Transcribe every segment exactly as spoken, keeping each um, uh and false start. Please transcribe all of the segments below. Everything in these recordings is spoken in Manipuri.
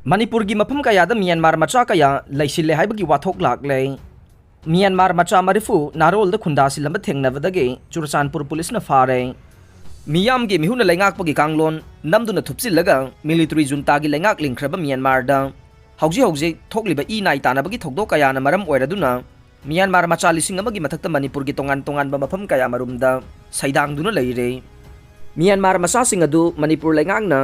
ꯃꯅꯤꯄꯨꯔꯒꯤ ꯃꯐꯝ ꯀꯌꯥꯗ ꯃ꯭ꯌꯥꯟꯃꯥꯔ ꯃꯆꯥ ꯀꯌꯥ ꯂꯩꯁꯤꯜꯂꯦ ꯍꯥꯏꯕꯒꯤ ꯋꯥꯊꯣꯛ ꯂꯥꯛꯂꯦ꯫ ꯃ꯭ꯌꯥꯟꯃꯥꯔ ꯃꯆꯥ ꯃꯔꯤꯐꯨ ꯅꯥꯔꯣꯜꯗ ꯈꯨꯟꯗꯥꯁꯤꯜꯂꯝꯕ ꯊꯦꯡꯅꯕꯗꯒꯤ ꯆꯨꯔꯆꯥꯟꯄꯨꯔ ꯄꯨꯂꯤꯁꯅ ꯐꯥꯔꯦ꯫ ꯃꯤꯌꯥꯝꯒꯤ ꯃꯤꯍꯨꯠꯅ ꯂꯩꯉꯥꯛꯄꯒꯤ ꯀꯥꯡꯂꯣꯟ ꯅꯝꯗꯨꯅ ꯊꯨꯞꯆꯤꯜꯂꯒ ꯃꯤꯂꯤꯇꯔꯤ ꯖꯨꯟꯇꯥꯒꯤ ꯂꯩꯉꯥꯛ ꯂꯤꯡꯈ꯭ꯔꯕ ꯃ꯭ꯌꯥꯟꯃꯥꯔꯗ ꯍꯧꯖꯤꯛ ꯍꯧꯖꯤꯛ ꯊꯣꯛꯂꯤꯕ ꯏ ꯅꯥꯏ ꯇꯥꯅꯕꯒꯤ ꯊꯧꯗꯣꯛ ꯀꯌꯥꯅ ꯃꯔꯝ ꯑꯣꯏꯔꯗꯨꯅ ꯃ꯭ꯌꯥꯟꯃꯥꯔ ꯃꯆꯥ ꯂꯤꯁꯤꯡ ꯑꯃꯒꯤ ꯃꯊꯛꯇ ꯃꯅꯤꯄꯨꯔꯒꯤ ꯇꯣꯉꯥꯟ ꯇꯣꯉꯥꯟꯕ ꯃꯐꯝ ꯀꯌꯥ ꯃꯔꯨꯝꯗ ꯁꯩꯗꯥꯡꯗꯨꯅ ꯂꯩꯔꯦ꯫ ꯃ꯭ꯌꯥꯟꯃꯥꯔ ꯃꯆꯥꯁꯤꯡ ꯑꯗꯨ ꯃꯅꯤꯄꯨꯔ ꯂꯩꯉꯥꯛꯅ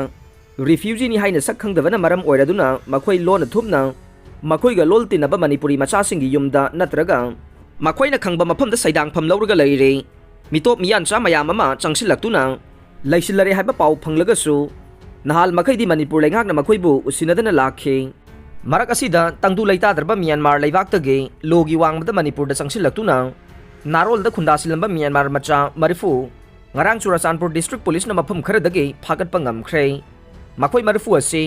ꯔꯤꯐ꯭ꯌꯨꯖꯤꯅꯤ ꯍꯥꯏꯅ ꯁꯛ ꯈꯪꯗꯕꯅ ꯃꯔꯝ ꯑꯣꯏꯔꯗꯨꯅ ꯃꯈꯣꯏ ꯂꯣꯟꯅ ꯊꯨꯞꯅ ꯃꯈꯣꯏꯒ ꯂꯣꯜ ꯇꯤꯟꯅꯕ ꯃꯅꯤꯄꯨꯔꯤ ꯃꯆꯥꯁꯤꯡꯒꯤ ꯌꯨꯝꯗ ꯅꯠꯇ꯭ꯔꯒ ꯃꯈꯣꯏꯅ ꯈꯪꯕ ꯃꯐꯝꯗ ꯁꯩꯗꯥꯡꯐꯝ ꯂꯧꯔꯒ ꯂꯩꯔꯦ꯫ ꯃꯤꯇꯣꯞ ꯃꯤꯌꯥꯟꯆꯥ ꯃꯌꯥꯝ ꯑꯃ ꯆꯪꯁꯤꯜꯂꯛꯇꯨꯅ ꯂꯩꯁꯤꯜꯂꯔꯦ ꯍꯥꯏꯕ ꯄꯥꯎ ꯐꯪꯂꯒꯁꯨ ꯅꯍꯥꯜ ꯃꯈꯩꯗꯤ ꯃꯅꯤꯄꯨꯔ ꯂꯩꯉꯥꯛꯅ ꯃꯈꯣꯏꯕꯨ ꯎꯁꯤꯟꯅꯗꯅ ꯂꯥꯛꯈꯤ꯫ ꯃꯔꯛ ꯑꯁꯤꯗ ꯇꯪꯗꯨ ꯂꯩꯇꯥꯗ꯭ꯔꯕ ꯃ꯭ꯌꯥꯟꯃꯥꯔ ꯂꯩꯕꯥꯛꯇꯒꯤ ꯂꯣꯒꯤ ꯋꯥꯡꯃꯗ ꯃꯅꯤꯄꯨꯔꯗ ꯆꯪꯁꯤꯜꯂꯛꯇꯨꯅ ꯅꯥꯔꯣꯜꯗ ꯈꯨꯟꯗꯥꯁꯤꯜꯂꯝꯕ ꯃ꯭ꯌꯥꯟꯃꯥꯔ ꯃꯆꯥ ꯃꯔꯤꯐꯨ ꯉꯔꯥꯡ ꯆꯨꯔꯆꯥꯟꯄꯨꯔ ꯗꯤꯁꯇ꯭ꯔꯤꯛ ꯄꯨꯂꯤꯁꯅ ꯃꯐꯝ ꯈꯔꯗꯒꯤ ꯐꯥꯒꯠꯄ ꯉꯝꯈ꯭ꯔꯦ꯫ ꯃꯈꯣꯏ ꯃꯔꯤꯐꯨ ꯑꯁꯤ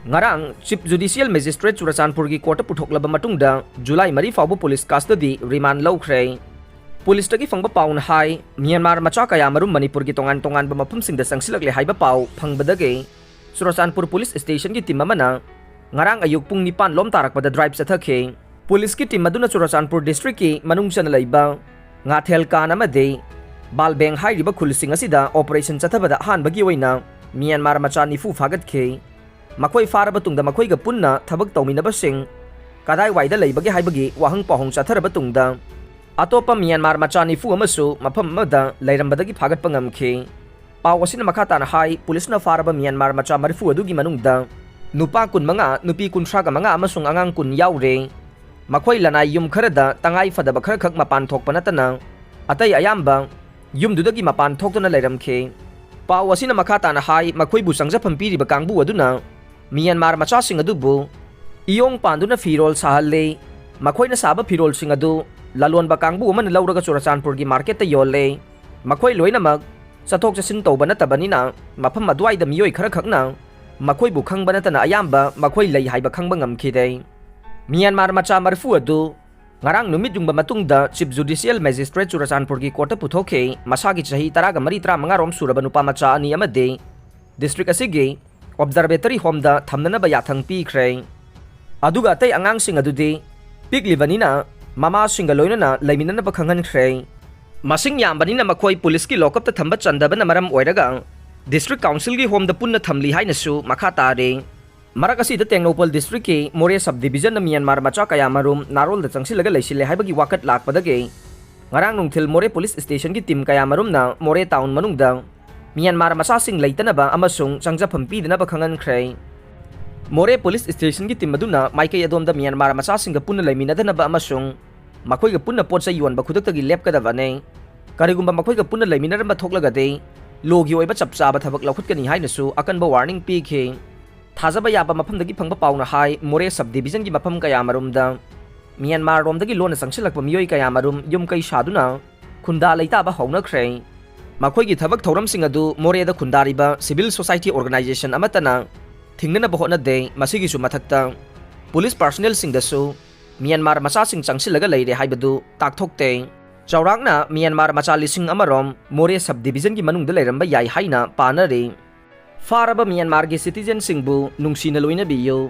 ꯉꯔꯥꯡ ꯆꯤꯐ ꯖꯨꯗꯤꯁꯤꯌꯦꯜ ꯃꯦꯖꯤꯁꯇ꯭ꯔꯦꯠ ꯆꯨꯔꯆꯥꯟꯄꯨꯔꯒꯤ ꯀꯣꯔꯠꯇ ꯄꯨꯊꯣꯛꯂꯕ ꯃꯇꯨꯡꯗ ꯖꯨꯂꯥꯏ ꯃꯔꯤ ꯐꯥꯎꯕ ꯄꯨꯂꯤꯁ ꯀꯁꯇꯗꯤ ꯔꯤꯃꯥꯟ ꯂꯧꯈ꯭ꯔꯦ꯫ ꯄꯨꯂꯤꯁꯇꯒꯤ ꯐꯪꯕ ꯄꯥꯎꯅ ꯍꯥꯏ, ꯃ꯭ꯌꯥꯟꯃꯥꯔ ꯃꯆꯥ ꯀꯌꯥ ꯃꯔꯨꯝ ꯃꯅꯤꯄꯨꯔꯒꯤ ꯇꯣꯉꯥꯟ ꯇꯣꯉꯥꯟꯕ ꯃꯐꯝꯁꯤꯡꯗ ꯆꯪꯁꯤꯜꯂꯛꯂꯦ ꯍꯥꯏꯕ ꯄꯥꯎ ꯐꯪꯕꯗꯒꯤ ꯆꯨꯔꯆꯥꯟꯄꯨꯔ ꯄꯨꯂꯤꯁ ꯁ꯭ꯇꯦꯁꯟꯒꯤ ꯇꯤꯝ ꯑꯃꯅ ꯉꯔꯥꯡ ꯑꯌꯨꯛ ꯄꯨꯡ ꯅꯤꯄꯥꯟ ꯂꯣꯝ ꯇꯥꯔꯛꯄꯗ ꯗ꯭ꯔꯥꯏꯚ ꯆꯠꯊꯈꯤ꯫ ꯄꯨꯂꯤꯁꯀꯤ ꯇꯤꯝ ꯑꯗꯨꯅ ꯆꯨꯔꯆꯥꯟꯄꯨꯔ ꯗꯤꯁꯇ꯭ꯔꯤꯛꯀꯤ ꯃꯅꯨꯡ ꯆꯟꯅ ꯂꯩꯕ ꯉꯥꯊꯦꯜ ꯀꯥꯟ ꯑꯃꯗꯤ ꯕꯥꯜꯕꯦꯡ ꯍꯥꯏꯔꯤꯕ ꯈꯨꯜꯁꯤꯡ ꯑꯁꯤꯗ ꯑꯣꯄꯔꯦꯁꯟ ꯆꯠꯊꯕꯗ ꯑꯍꯥꯟꯕꯒꯤ ꯑꯣꯏꯅ ꯃ꯭ꯌꯥꯟꯃꯥꯔ ꯃꯆꯥ ꯅꯤꯐꯨ ꯐꯥꯒꯠꯈꯤ꯫ ꯃꯈꯣꯏ ꯐꯥꯔꯕ ꯇꯨꯡꯗ ꯃꯈꯣꯏꯒ ꯄꯨꯟꯅ ꯊꯕꯛ ꯇꯧꯃꯤꯟꯅꯕꯁꯤꯡ ꯀꯗꯥꯏꯋꯥꯏꯗ ꯂꯩꯕꯒꯦ ꯍꯥꯏꯕꯒꯤ ꯋꯥꯍꯪ ꯄꯥꯎꯍꯪ ꯆꯠꯊꯔꯕ ꯇꯨꯡꯗ ꯑꯇꯣꯞꯄ ꯃ꯭ꯌꯥꯟꯃꯥꯔ ꯃꯆꯥ ꯅꯤꯐꯨ ꯑꯃꯁꯨ ꯃꯐꯝ ꯑꯃꯗ ꯂꯩꯔꯝꯕꯗꯒꯤ ꯐꯥꯒꯠꯄ ꯉꯝꯈꯤ꯫ ꯄꯥꯎ ꯑꯁꯤꯅ ꯃꯈꯥ ꯇꯥꯅ ꯍꯥꯏ, ꯄꯨꯂꯤꯁꯅ ꯐꯥꯔꯕ ꯃ꯭ꯌꯥꯟꯃꯥꯔ ꯃꯆꯥ ꯃꯔꯤꯐꯨ ꯑꯗꯨꯒꯤ ꯃꯅꯨꯡꯗ ꯅꯨꯄꯥ ꯀꯨꯟꯃꯉꯥ, ꯅꯨꯄꯤ ꯀꯨꯟꯊ꯭ꯔꯥꯒ ꯃꯉꯥ ꯑꯃꯁꯨꯡ ꯑꯉꯥꯡ ꯀꯨꯟ ꯌꯥꯎꯔꯦ꯫ ꯃꯈꯣꯏ ꯂꯅꯥꯏ ꯌꯨꯝ ꯈꯔꯗ ꯇꯉꯥꯏ ꯐꯗꯕ ꯈꯔꯈꯛ ꯃꯄꯥꯟ ꯊꯣꯛꯄ ꯅꯠꯇꯅ ꯑꯇꯩ ꯑꯌꯥꯝꯕ ꯌꯨꯝꯗꯨꯗꯒꯤ ꯃꯄꯥꯟ ꯊꯣꯛꯇꯨꯅ ꯂꯩꯔꯝꯈꯤ꯫ ꯄꯥꯎ ꯑꯁꯤꯅ ꯃꯈꯥ ꯇꯥꯅ ꯍꯥꯏ, ꯃꯈꯣꯏꯕꯨ ꯆꯪꯖꯐꯝ ꯄꯤꯔꯤꯕ ꯀꯥꯡꯕꯨ ꯑꯗꯨꯅ ꯃ꯭ꯌꯥꯟꯃꯥꯔ ꯃꯆꯥꯁꯤꯡ ꯑꯗꯨꯕꯨ ꯏꯌꯣꯡ ꯄꯥꯟꯗꯨꯅ ꯐꯤꯔꯣꯜ ꯁꯥꯍꯜꯂꯤ꯫ ꯃꯈꯣꯏꯅ ꯁꯥꯕ ꯐꯤꯔꯣꯜꯁꯤꯡ ꯑꯗꯨ ꯂꯂꯣꯟꯕ ꯀꯥꯡꯕꯨ ꯑꯃꯅ ꯂꯧꯔꯒ ꯆꯨꯔꯆꯥꯟꯄꯨꯔꯒꯤ ꯃꯥꯔꯀꯦꯠꯇ ꯌꯣꯜꯂꯦ꯫ ꯃꯈꯣꯏ ꯂꯣꯏꯅꯃꯛ ꯆꯠꯊꯣꯛ ꯆꯠꯁꯤꯟ ꯇꯧꯕ ꯅꯠꯇꯕꯅꯤꯅ ꯃꯐꯝ ꯑꯗꯨꯋꯥꯏꯗ ꯃꯤꯑꯣꯏ ꯈꯔꯈꯛꯅ ꯃꯈꯣꯏꯕꯨ ꯈꯪꯕ ꯅꯠꯇꯅ ꯑꯌꯥꯝꯕ ꯃꯈꯣꯏ ꯂꯩ ꯍꯥꯏꯕ ꯈꯪꯕ ꯉꯝꯈꯤꯗꯦ꯫ ꯃ꯭ꯌꯥꯟꯃꯥꯔ ꯃꯆꯥ ꯃꯔꯤꯐꯨ ꯑꯗꯨ ꯉꯔꯥꯡ ꯅꯨꯃꯤꯠ ꯌꯨꯡꯕ ꯃꯇꯨꯡꯗ ꯆꯤꯐ ꯖꯨꯗꯤꯁꯤꯌꯦꯜ ꯃꯦꯖꯤꯁꯇ꯭ꯔꯦꯠ ꯆꯨꯔꯆꯥꯟꯄꯨꯔꯒꯤ ꯀꯣꯔꯠꯇ ꯄꯨꯊꯣꯛꯈꯤ꯫ ꯃꯁꯥꯒꯤ ꯆꯍꯤ ꯇꯔꯥꯒ ꯃꯔꯤ, ꯇꯔꯥꯃꯉꯥ ꯔꯣꯝ ꯁꯨꯔꯕ ꯅꯨꯄꯥ ꯃꯆꯥ ꯑꯅꯤ ꯑꯃꯗꯤ ꯗꯤꯁꯇ꯭ꯔꯤꯛ ꯑꯁꯤꯒꯤ Observatory Homeꯗ ꯊꯝꯅꯅꯕ ꯌꯥꯊꯪ ꯄꯤꯈ꯭ꯔꯦ꯫ ꯑꯗꯨꯒ ꯑꯇꯩ ꯑꯉꯥꯡꯁꯤꯡ ꯑꯗꯨꯗꯤ ꯄꯤꯛꯂꯤꯕꯅꯤꯅ ꯃꯃꯥꯁꯤꯡꯒ ꯂꯣꯏꯅꯅ ꯂꯩꯃꯤꯟꯅꯅꯕ ꯈꯪꯍꯟꯈ꯭ꯔꯦ꯫ ꯃꯁꯤꯡ ꯌꯥꯝꯕꯅꯤꯅ ꯃꯈꯣꯏ ꯄꯨꯂꯤꯁꯀꯤ ꯂꯣꯀꯞꯇ ꯊꯝꯕ ꯆꯟꯗꯕꯅ ꯃꯔꯝ ꯑꯣꯏꯔꯒ District Councilꯒꯤ homeꯗ ꯄꯨꯟꯅ ꯊꯝꯂꯤ ꯍꯥꯏꯅꯁꯨ ꯃꯈꯥ ꯇꯥꯔꯤ꯫ ꯃꯔꯛ ꯑꯁꯤꯗ ꯇꯦꯡꯅꯧꯄꯜ districtꯀꯤ ꯃꯣꯔꯦ sub divisionꯅ ꯃ꯭ꯌꯥꯟꯃꯥꯔ ꯃꯆꯥ ꯀꯌꯥꯃꯔꯨꯝ ꯅꯥꯔꯣꯜꯗ ꯆꯪꯁꯤꯜꯂꯒ ꯂꯩꯁꯤꯜꯂꯦ ꯍꯥꯏꯕꯒꯤ ꯋꯥꯀꯠ ꯂꯥꯛꯄꯗꯒꯤ ꯉꯔꯥꯡ ꯅꯨꯡꯊꯤꯜ ꯃꯣꯔꯦ police stationꯒꯤ team ꯀꯌꯥꯃꯔꯨꯝꯅ ꯃꯣꯔꯦ town ꯃꯅꯨꯡꯗ ꯃ꯭ꯌꯥꯟꯃꯥꯔ ꯃꯆꯥꯁꯤꯡ ꯂꯩꯇꯅꯕ ꯑꯃꯁꯨꯡ ꯆꯪꯖꯐꯝ ꯄꯤꯗꯅꯕ ꯈꯪꯍꯟꯈ꯭ꯔꯦ꯫ ꯃꯣꯔꯦ police stationꯒꯤ team ꯑꯗꯨꯅ ꯃꯥꯏꯀꯩ ꯑꯗꯣꯝꯗ ꯃ꯭ꯌꯥꯟꯃꯥꯔ ꯃꯆꯥꯁꯤꯡꯒ ꯄꯨꯟꯅ ꯂꯩꯃꯤꯟꯅꯗꯅꯕ ꯑꯃꯁꯨꯡ ꯃꯈꯣꯏꯒ ꯄꯨꯟꯅ ꯄꯣꯠ ꯆꯩ ꯌꯣꯟꯕ ꯈꯨꯗꯛꯇꯒꯤ ꯂꯦꯞꯀꯗꯕꯅꯤ꯫ ꯀꯔꯤꯒꯨꯝꯕ ꯃꯈꯣꯏꯒ ꯄꯨꯟꯅ ꯂꯩꯃꯤꯟꯅꯔꯝꯕ ꯊꯣꯛꯂꯒꯗꯤ ꯂꯣꯒꯤ ꯑꯣꯏꯕ ꯆꯞ ꯆꯥꯕ ꯊꯕꯛ ꯂꯧꯈꯠꯀꯅꯤ ꯍꯥꯏꯅꯁꯨ ꯑꯀꯟꯕ warning ꯄꯤꯈꯤ꯫ ꯊꯥꯖꯕ ꯌꯥꯕ ꯃꯐꯝꯗꯒꯤ ꯐꯪꯕ ꯄꯥꯎꯅ ꯍꯥꯏ, ꯃꯣꯔꯦ sub divisionꯒꯤ ꯃꯐꯝ ꯀꯌꯥꯃꯔꯨꯝꯗ ꯃ꯭ꯌꯥꯟꯃꯥꯔꯔꯣꯝꯗꯒꯤ ꯂꯣꯟꯅ ꯆꯪꯁꯤꯜꯂꯛꯄ ꯃꯤꯑꯣꯏ ꯀꯌꯥꯃꯔꯨꯝ ꯌꯨꯝ ꯀꯩ ꯁꯥꯗꯨꯅ ꯈꯨꯟꯗꯥ ꯂꯩꯇꯥꯕ ꯍꯧꯅꯈ꯭ꯔꯦ꯫ ꯃꯈꯣꯏꯒꯤ ꯊꯕꯛ ꯊꯧꯔꯝꯁꯤꯡ ꯑꯗꯨ ꯃꯣꯔꯦꯗ ꯈꯨꯟꯗꯥꯔꯤꯕ civil society organization ꯑꯃꯠꯇꯅ ꯊꯤꯡꯅꯅꯕ ꯍꯣꯠꯅꯗꯦ꯫ ꯃꯁꯤꯒꯤꯁꯨ ꯃꯊꯛꯇ police personnelꯁꯤꯡꯗꯁꯨ ꯃ꯭ꯌꯥꯟꯃꯥꯔ ꯃꯆꯥꯁꯤꯡ ꯆꯪꯁꯤꯜꯂꯒ ꯂꯩꯔꯦ ꯍꯥꯏꯕꯗꯨ ꯇꯥꯛꯊꯣꯛꯇꯦ꯫ ꯆꯥꯎꯔꯥꯛꯅ ꯃ꯭ꯌꯥꯟꯃꯥꯔ ꯃꯆꯥ ꯂꯤꯁꯤꯡ ꯑꯃꯔꯣꯝ ꯃꯣꯔꯦ sub divisionꯒꯤ ꯃꯅꯨꯡꯗ ꯂꯩꯔꯝꯕ ꯌꯥꯏ ꯍꯥꯏꯅ ꯄꯥꯅꯔꯤ꯫ ꯐꯥꯔꯕ ꯃ꯭ꯌꯥꯟꯃꯥꯔꯒꯤ citizenꯁꯤꯡꯕꯨ ꯅꯨꯡꯁꯤꯅ ꯂꯣꯏꯅꯕꯤꯌꯨ꯫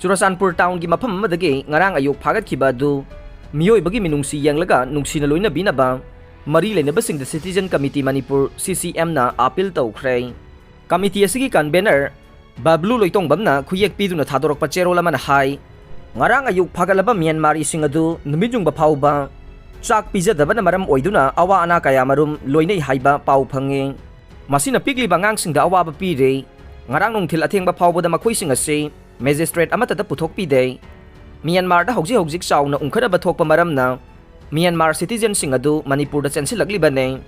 ꯆꯨꯔꯆꯥꯟꯄꯨꯔ townꯒꯤ ꯃꯐꯝ ꯑꯃꯗꯒꯤ ꯉꯔꯥꯡ ꯑꯌꯨꯛ ꯐꯥꯒꯠꯈꯤꯕ ꯑꯗꯨ ꯃꯤꯑꯣꯏꯕꯒꯤ ꯃꯤꯅꯨꯡꯁꯤ ꯌꯦꯡꯂꯒ ꯅꯨꯡꯁꯤꯅ ꯂꯣꯏꯅꯕꯤꯅꯕ ꯃꯔꯤ ꯂꯩꯅꯕꯁꯤꯡꯗ Citizen Committee ꯃꯅꯤꯄꯨꯔ, CCMꯅ appeal ꯇꯧꯈ꯭ꯔꯦ꯫ Committee ꯑꯁꯤꯒꯤ convener ꯕꯕ꯭ꯂꯨ ꯂꯣꯏꯇꯣꯡꯕꯝꯅ ꯈꯨꯌꯦꯛ ꯄꯤꯗꯨꯅ ꯊꯥꯗꯣꯔꯛꯄ ꯆꯦꯔꯣꯜ ꯑꯃꯅ ꯍꯥꯏ, ꯉꯔꯥꯡ ꯑꯌꯨꯛ ꯐꯥꯒꯠꯂꯕ ꯃ꯭ꯌꯥꯟꯃꯥꯔꯤꯁꯤꯡ ꯑꯗꯨ ꯅꯨꯃꯤꯠ ꯌꯨꯡꯕ ꯐꯥꯎꯕ ꯆꯥꯛ ꯄꯤꯖꯗꯕꯅ ꯃꯔꯝ ꯑꯣꯏꯗꯨꯅ ꯑꯋꯥ ꯑꯅꯥ ꯀꯌꯥꯃꯔꯨꯝ ꯂꯣꯏꯅꯩ ꯍꯥꯏꯕ ꯄꯥꯎ ꯐꯪꯉꯤ꯫ ꯃꯁꯤꯅ ꯄꯤꯛꯂꯤꯕ ꯑꯉꯥꯡꯁꯤꯡꯗ ꯑꯋꯥꯕ ꯄꯤꯔꯦ꯫ ꯉꯔꯥꯡ ꯅꯨꯡꯊꯤꯜ ꯑꯊꯦꯡꯕ ꯐꯥꯎꯕꯗ ꯃꯈꯣꯏꯁꯤꯡ ꯑꯁꯤ magistrate ꯑꯃꯠꯇꯗ ꯄꯨꯊꯣꯛꯄꯤꯗꯦ꯫ ꯃ꯭ꯌꯥꯟꯃꯥꯔꯗ ꯍꯧꯖꯤꯛ ꯍꯧꯖꯤꯛ ꯆꯥꯎꯅ ꯎꯪꯈꯠꯅꯕ ꯊꯣꯛꯄ ꯃꯔꯝꯅ ꯃ꯭ꯌꯥꯟꯃꯥꯔ citizenꯁꯤꯡ ꯑꯗꯨ ꯃꯅꯤꯄꯨꯔꯗ ꯆꯦꯟꯁꯤꯜꯂꯛꯂꯤꯕꯅꯤ꯫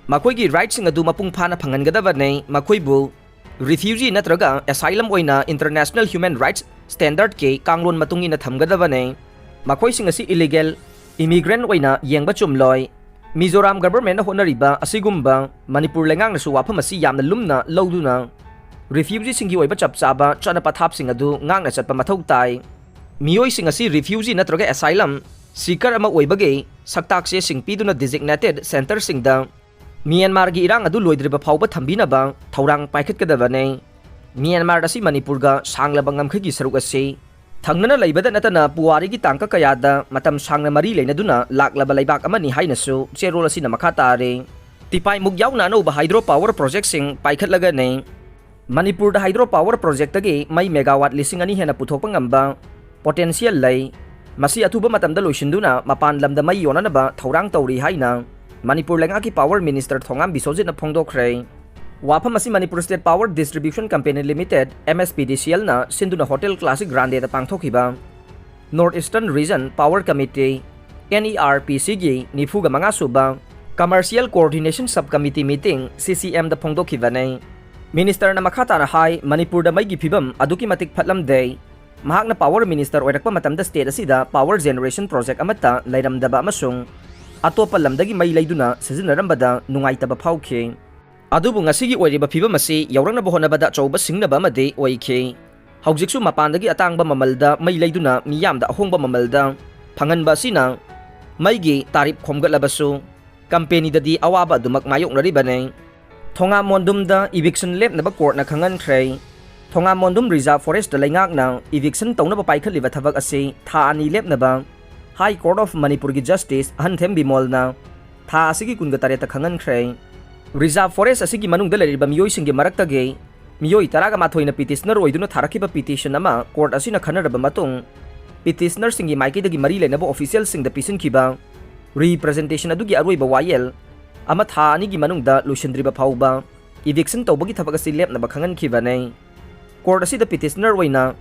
ꯃꯈꯣꯏꯒꯤ rightꯁꯤꯡ ꯑꯗꯨ ꯃꯄꯨꯡ ꯐꯥꯅ ꯐꯪꯍꯟꯒꯗꯕꯅꯤ꯫ ꯃꯈꯣꯏꯕꯨ refugee ꯅꯠꯇ꯭ꯔꯒ asylum ꯑꯣꯏꯅ international human rights standardꯀꯤ ꯀꯥꯡꯂꯣꯟ ꯃꯇꯨꯡ ꯏꯟꯅ ꯊꯝꯒꯗꯕꯅꯤ꯫ ꯃꯈꯣꯏꯁꯤꯡ ꯑꯁꯤ illegal immigrant ꯑꯣꯏꯅ ꯌꯦꯡꯕ ꯆꯨꯝꯂꯣꯏ꯫ ꯃꯤꯖꯣꯔꯥꯝ governmentꯅ ꯍꯣꯠꯅꯔꯤꯕ ꯑꯁꯤꯒꯨꯝꯕ ꯃꯅꯤꯄꯨꯔ ꯂꯩꯉꯥꯛꯅꯁꯨ ꯋꯥꯐꯝ ꯑꯁꯤ ꯌꯥꯝꯅ ꯂꯨꯝꯅ ꯂꯧꯗꯨꯅ refugeeꯁꯤꯡꯒꯤ ꯑꯣꯏꯕ ꯆꯞ ꯆꯥꯕ ꯆꯠꯅ ꯄꯊꯥꯞꯁꯤꯡ ꯑꯗꯨ ꯉꯥꯛꯅ ꯆꯠꯄ ꯃꯊꯧ ꯇꯥꯏ꯫ ꯃꯤꯑꯣꯏꯁꯤꯡ ꯑꯁꯤ refugee ꯅꯠꯇ꯭ꯔꯒ asylum seeker ꯑꯃ ꯑꯣꯏꯕꯒꯤ ꯁꯛꯇꯥꯛ ꯆꯦꯁꯤꯡ ꯄꯤꯗꯨꯅ designated centreꯁꯤꯡꯗ ꯃ꯭ꯌꯥꯟꯃꯥꯔꯒꯤ ꯏꯔꯥꯡ ꯑꯗꯨ ꯂꯣꯏꯗ꯭ꯔꯤꯕ ꯐꯥꯎꯕ ꯊꯝꯕꯤꯅꯕ ꯊꯧꯔꯥꯡ ꯄꯥꯏꯈꯠꯀꯗꯕꯅꯤ꯫ ꯃ꯭ꯌꯥꯟꯃꯥꯔ ꯑꯁꯤ ꯃꯅꯤꯄꯨꯔꯒ ꯁꯥꯡꯂꯕ ꯉꯝꯈꯩꯒꯤ ꯁꯔꯨꯛ ꯑꯁꯤ ꯊꯪꯅꯅ ꯂꯩꯕꯗ ꯅꯠꯇꯅ ꯄꯨꯋꯥꯔꯤꯒꯤ ꯇꯥꯡꯀꯛ ꯀꯌꯥꯗ ꯃꯇꯝ ꯁꯥꯡꯅ ꯃꯔꯤ ꯂꯩꯅꯗꯨꯅ ꯂꯥꯛꯂꯕ ꯂꯩꯕꯥꯛ ꯑꯃꯅꯤ ꯍꯥꯏꯅꯁꯨ ꯆꯦꯔꯣꯜ ꯑꯁꯤꯅ ꯃꯈꯥ ꯇꯥꯔꯤ꯫ ꯇꯤꯄꯥꯏꯃꯨꯛ ꯌꯥꯎꯅ ꯑꯅꯧꯕ ꯍꯥꯏꯗ꯭ꯔꯣ ꯄꯥꯋꯔ ꯄ꯭ꯔꯣꯖꯦꯛꯁꯤꯡ ꯄꯥꯏꯈꯠꯂꯒꯅꯤ꯫ ꯃꯅꯤꯄꯨꯔꯗ ꯍꯥꯏꯗ꯭ꯔꯣ ꯄꯥꯋꯔ ꯄ꯭ꯔꯣꯖꯦꯛꯇꯒꯤ ꯃꯩ ꯃꯦꯒꯥꯋꯥꯠ ꯂꯤꯁꯤꯡ ꯑꯅꯤ ꯍꯦꯟꯅ ꯄꯨꯊꯣꯛꯄ ꯉꯝꯕ ꯄꯣꯇꯦꯟꯁꯤꯌꯦꯜ ꯂꯩ꯫ ꯃꯁꯤ ꯑꯊꯨꯕ ꯃꯇꯝꯗ ꯂꯣꯏꯁꯤꯟꯗꯨꯅ ꯃꯄꯥꯟ ꯂꯝꯗ ꯃꯩ ꯌꯣꯟꯅꯅꯕ ꯊꯧꯔꯥꯡ ꯇꯧꯔꯤ ꯍꯥꯏꯅ ꯃꯅꯤꯄꯨꯔ ꯂꯩꯉꯥꯛꯀꯤ ꯄꯥꯋꯔ ꯃꯤꯅꯤꯁꯇꯔ ꯊꯣꯉꯥꯝ ꯕꯤꯁꯣꯖꯤꯠꯅ ꯐꯣꯡꯗꯣꯛꯈ꯭ꯔꯦ꯫ ꯋꯥꯐꯝ ꯑꯁꯤ Manipur state power distribution company limited, M S P D C L ꯅ ꯁꯤꯟꯗꯨꯅ ꯍꯣꯇꯦꯜ ꯀ꯭ꯂꯥꯁꯤꯛ ꯒ꯭ꯔꯥꯟꯗꯦꯗ ꯄꯥꯡꯊꯣꯛꯈꯤꯕ north eastern region power committee, N E R P C ꯒꯤ ꯅꯤꯐꯨꯒ ꯃꯉꯥ ꯁꯨꯕ commercial coordination sub committee meeting, C C M ꯗ ꯐꯣꯡꯗꯣꯛꯈꯤꯕꯅꯤ꯫ ꯃꯤꯅꯤꯁꯇꯔꯅ ꯃꯈꯥ ꯇꯥꯅ ꯍꯥꯏ, ꯃꯅꯤꯄꯨꯔꯗ ꯃꯩꯒꯤ ꯐꯤꯕꯝ ꯑꯗꯨꯛꯀꯤ ꯃꯇꯤꯛ ꯐꯠꯂꯝꯗꯦ꯫ ꯃꯍꯥꯛꯅ ꯄꯥꯋꯔ ꯃꯤꯅꯤꯁꯇꯔ ꯑꯣꯏꯔꯛꯄ ꯃꯇꯝꯗ ꯁ꯭ꯇꯦꯠ ꯑꯁꯤꯗ ꯄꯥꯋꯔ ꯖꯦꯅꯦꯔꯦꯁꯟ ꯄ꯭ꯔꯣꯖꯦꯛ ꯑꯃꯠꯇ ꯂꯩꯔꯝꯗꯕ ꯑꯃꯁꯨꯡ ꯑꯇꯣꯞꯄ ꯂꯝꯗꯒꯤ ꯃꯩ ꯂꯩꯗꯨꯅ ꯁꯤꯖꯤꯟꯅꯔꯝꯕꯗ ꯅꯨꯡꯉꯥꯏꯇꯕ ꯐꯥꯎꯈꯤ꯫ ꯑꯗꯨꯕꯨ ꯉꯁꯤꯒꯤ ꯑꯣꯏꯔꯤꯕ ꯐꯤꯕꯝ ꯑꯁꯤ ꯌꯧꯔꯛꯅꯕ ꯍꯣꯠꯅꯕꯗ ꯑꯆꯧꯕ ꯁꯤꯡꯅꯕ ꯑꯃꯗꯤ ꯑꯣꯏꯈꯤ꯫ ꯍꯧꯖꯤꯛꯁꯨ ꯃꯄꯥꯟꯗꯒꯤ ꯑꯇꯥꯡꯕ ꯃꯃꯜꯗ ꯃꯩ ꯂꯩꯗꯨꯅ ꯃꯤꯌꯥꯝꯗ ꯑꯍꯣꯡꯕ ꯃꯃꯜꯗ ꯐꯪꯍꯟꯕ ꯑꯁꯤꯅ ꯃꯩꯒꯤ ꯇꯥꯔꯤꯐ ꯈꯣꯝꯒꯠꯂꯕꯁꯨ ꯀꯝꯄꯦꯅꯤꯗꯗꯤ ꯑꯋꯥꯕ ꯑꯗꯨꯃꯛ ꯃꯥꯌꯣꯛꯅꯔꯤꯕꯅꯤ꯫ ꯊꯣꯉꯥꯝ ꯃꯣꯟꯗꯨꯝꯗ ꯏꯚꯤꯛꯁꯟ ꯂꯦꯞꯅꯕ ꯀꯣꯔꯠꯅ ꯈꯪꯍꯟꯈ꯭ꯔꯦ꯫ ꯊꯣꯉꯥꯝ ꯃꯣꯟꯗꯨꯝ ꯔꯤꯖꯥꯔꯚ ꯐꯣꯔꯦꯁꯇ ꯂꯩꯉꯥꯛꯅ ꯏꯚꯤꯛꯁꯟ ꯇꯧꯅꯕ ꯄꯥꯏꯈꯠꯂꯤꯕ ꯊꯕꯛ ꯑꯁꯤ ꯊꯥ ꯑꯅꯤ ꯂꯦꯞꯅꯕ High Court of ꯃꯅꯤꯄꯨꯔꯒꯤ ꯖꯁꯇꯤꯁ ꯑꯍꯟꯊꯦꯝ ꯕꯤꯃꯣꯜꯅ ꯊꯥ ꯑꯁꯤꯒꯤ ꯀꯨꯟꯒ ꯇꯔꯦꯠꯇ ꯈꯪꯍꯟꯈ꯭ꯔꯦ꯫ ꯔꯤꯖꯥꯔꯚ ꯐꯣꯔꯦꯁ ꯑꯁꯤꯒꯤ ꯃꯅꯨꯡꯗ ꯂꯩꯔꯤꯕ ꯃꯤꯑꯣꯏꯁꯤꯡꯒꯤ ꯃꯔꯛꯇꯒꯤ ꯃꯤꯑꯣꯏ ꯇꯔꯥꯒ ꯃꯥꯊꯣꯏꯅ ꯄꯤꯇꯤꯁꯅꯔ ꯑꯣꯏꯗꯨꯅ ꯊꯥꯔꯛꯈꯤꯕ ꯄꯤꯇꯤꯁꯟ ꯑꯃ ꯀꯣꯔꯠ ꯑꯁꯤꯅ ꯈꯟꯅꯔꯕ ꯃꯇꯨꯡ, ꯄꯤꯇꯤꯁꯅꯔꯁꯤꯡꯒꯤ ꯃꯥꯏꯀꯩꯗꯒꯤ ꯃꯔꯤ ꯂꯩꯅꯕ ꯑꯣꯐꯤꯁꯤꯌꯦꯜꯁꯤꯡꯗ ꯄꯤꯁꯤꯟꯈꯤꯕ ꯔꯤꯄ꯭ꯔꯖꯦꯟꯇꯦꯁꯟ ꯑꯗꯨꯒꯤ ꯑꯔꯣꯏꯕ ꯋꯥꯌꯦꯜ ꯑꯃ ꯊꯥ ꯑꯅꯤꯒꯤ ꯃꯅꯨꯡꯗ ꯂꯣꯏꯁꯤꯟꯗ꯭ꯔꯤꯕ ꯐꯥꯎꯕ ꯏꯚꯤꯛꯁꯟ ꯇꯧꯕꯒꯤ ꯊꯕꯛ ꯑꯁꯤ ꯂꯦꯞꯅꯕ ꯈꯪꯍꯟꯈꯤꯕꯅꯤ꯫ ꯀꯣꯔꯠ ꯑꯁꯤꯗ ꯄꯤꯇꯤꯁꯅꯔ ꯑꯣꯏꯅ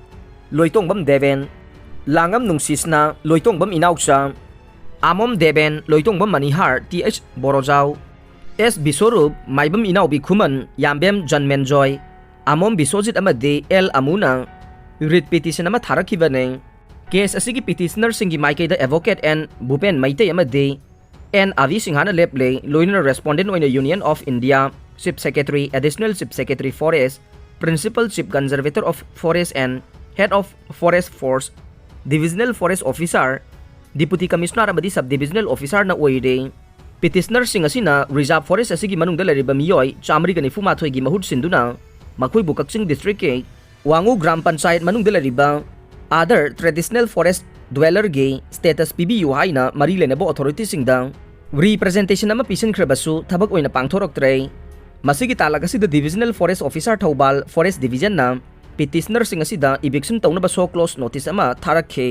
ꯂꯣꯏꯇꯣꯡꯕꯝ ꯗꯦꯕꯦꯟ, ꯂꯥꯡꯉꯝ ꯅꯨꯡꯁꯤꯁꯅꯥ, ꯂꯣꯏꯇꯣꯡꯕꯝ ꯏꯅꯥꯎꯆꯥ, ꯑꯃꯣꯝ ꯗꯦꯕꯦꯟ, ꯂꯣꯏꯇꯣꯡꯕꯝ ꯃꯅꯤꯍꯥꯔ, T H ꯕꯣꯔꯣꯖꯥꯎ, S ꯕꯤꯁꯣꯔꯨꯞ, ꯃꯥꯏꯕꯝ ꯏꯅꯥꯎꯕꯤ ꯈꯨꯃꯟ, ꯌꯥꯝꯕꯦꯝ ꯖꯟꯃꯦꯟꯖꯣꯏ, ꯑꯃꯣꯝ ꯕꯤꯁꯣꯖꯤꯠ ꯑꯃꯗꯤ L ꯑꯃꯨꯅ ꯔꯤꯠ ꯄꯤꯇꯤꯁꯟ ꯑꯃ ꯊꯥꯔꯛꯈꯤꯕꯅꯤ꯫ ꯀꯦꯁ ꯑꯁꯤꯒꯤ ꯄꯤꯇꯤꯁꯅꯔꯁꯤꯡꯒꯤ ꯃꯥꯏꯀꯩꯗ ꯑꯦꯗꯚꯣꯀꯦꯠ N ꯚꯨꯄꯦꯟ ꯃꯩꯇꯩ ꯑꯃꯗꯤ N ꯑꯚꯤ ꯁꯤꯡꯍꯥꯅ ꯂꯦꯞꯂꯦ, ꯂꯣꯏꯅꯅ ꯔꯦꯁꯄꯣꯟꯗꯦꯟ ꯑꯣꯏꯅ Union of India Chief Secretary, Additional Chief Secretary Forest, Principal Chief Conservator of Forest and Head of Forest Force, Divisional Forest Officer, Deputy Commissioner ꯑꯃꯗꯤ Sub Divisional Officerꯅ ꯑꯣꯏꯔꯦ꯫ ꯄꯤꯇꯤꯁꯅꯔꯁꯤꯡ ꯑꯁꯤꯅ ꯔꯤꯖꯥꯔꯚ ꯐꯣꯔꯦꯁ ꯑꯁꯤꯒꯤ ꯃꯅꯨꯡꯗ ꯂꯩꯔꯤꯕ ꯃꯤꯑꯣꯏ ꯆꯥꯃꯔꯤꯒ ꯅꯤꯐꯨ ꯃꯥꯊꯣꯏꯒꯤ ꯃꯍꯨꯠ ꯁꯤꯟꯗꯨꯅ ꯃꯈꯣꯏꯕꯨ ꯀꯛꯆꯤꯡ ꯗꯤꯁꯇ꯭ꯔꯤꯛꯀꯤ ꯋꯥꯉꯨ ꯒ꯭ꯔꯥꯝ ꯄꯟꯆꯥꯌꯠ ꯃꯅꯨꯡꯗ ꯂꯩꯔꯤꯕ ꯑꯥꯗꯔ ꯇ꯭ꯔꯦꯗꯤꯁꯅꯦꯜ ꯐꯣꯔꯦꯁ ꯗ꯭ꯋꯦꯂꯔꯒꯤ ꯁ꯭ꯇꯦꯇꯁ ꯄꯤꯕꯤꯌꯨ ꯍꯥꯏꯅ ꯃꯔꯤ ꯂꯩꯅꯕ ꯑꯣꯊꯣꯔꯤꯇꯤꯁꯤꯡꯗ ꯔꯤꯄ꯭ꯔꯖꯦꯟꯇꯦꯁꯟ ꯑꯃ ꯄꯤꯁꯤꯟꯈ꯭ꯔꯕꯁꯨ ꯊꯕꯛ ꯑꯣꯏꯅ ꯄꯥꯡꯊꯣꯔꯛꯇ꯭ꯔꯦ꯫ ꯃꯁꯤꯒꯤ ꯇꯥꯂꯛ ꯑꯁꯤꯗ ꯗꯤꯕꯤꯖꯅꯦꯜ ꯐꯣꯔꯦꯁ ꯑꯣꯐꯤꯁꯥꯔ ꯊꯧꯕꯥꯜ ꯐꯣꯔꯦꯁ ꯗꯤꯕꯤꯖꯟꯅ ꯄꯤꯇꯤꯁꯅꯔꯁꯤꯡ ꯑꯁꯤꯗ ꯏꯚꯤꯛꯁꯟ ꯇꯧꯅꯕ ꯁꯣ ꯀ꯭ꯂꯣꯖ ꯅꯣꯇꯤꯁ ꯑꯃ ꯊꯥꯔꯛꯈꯤ꯫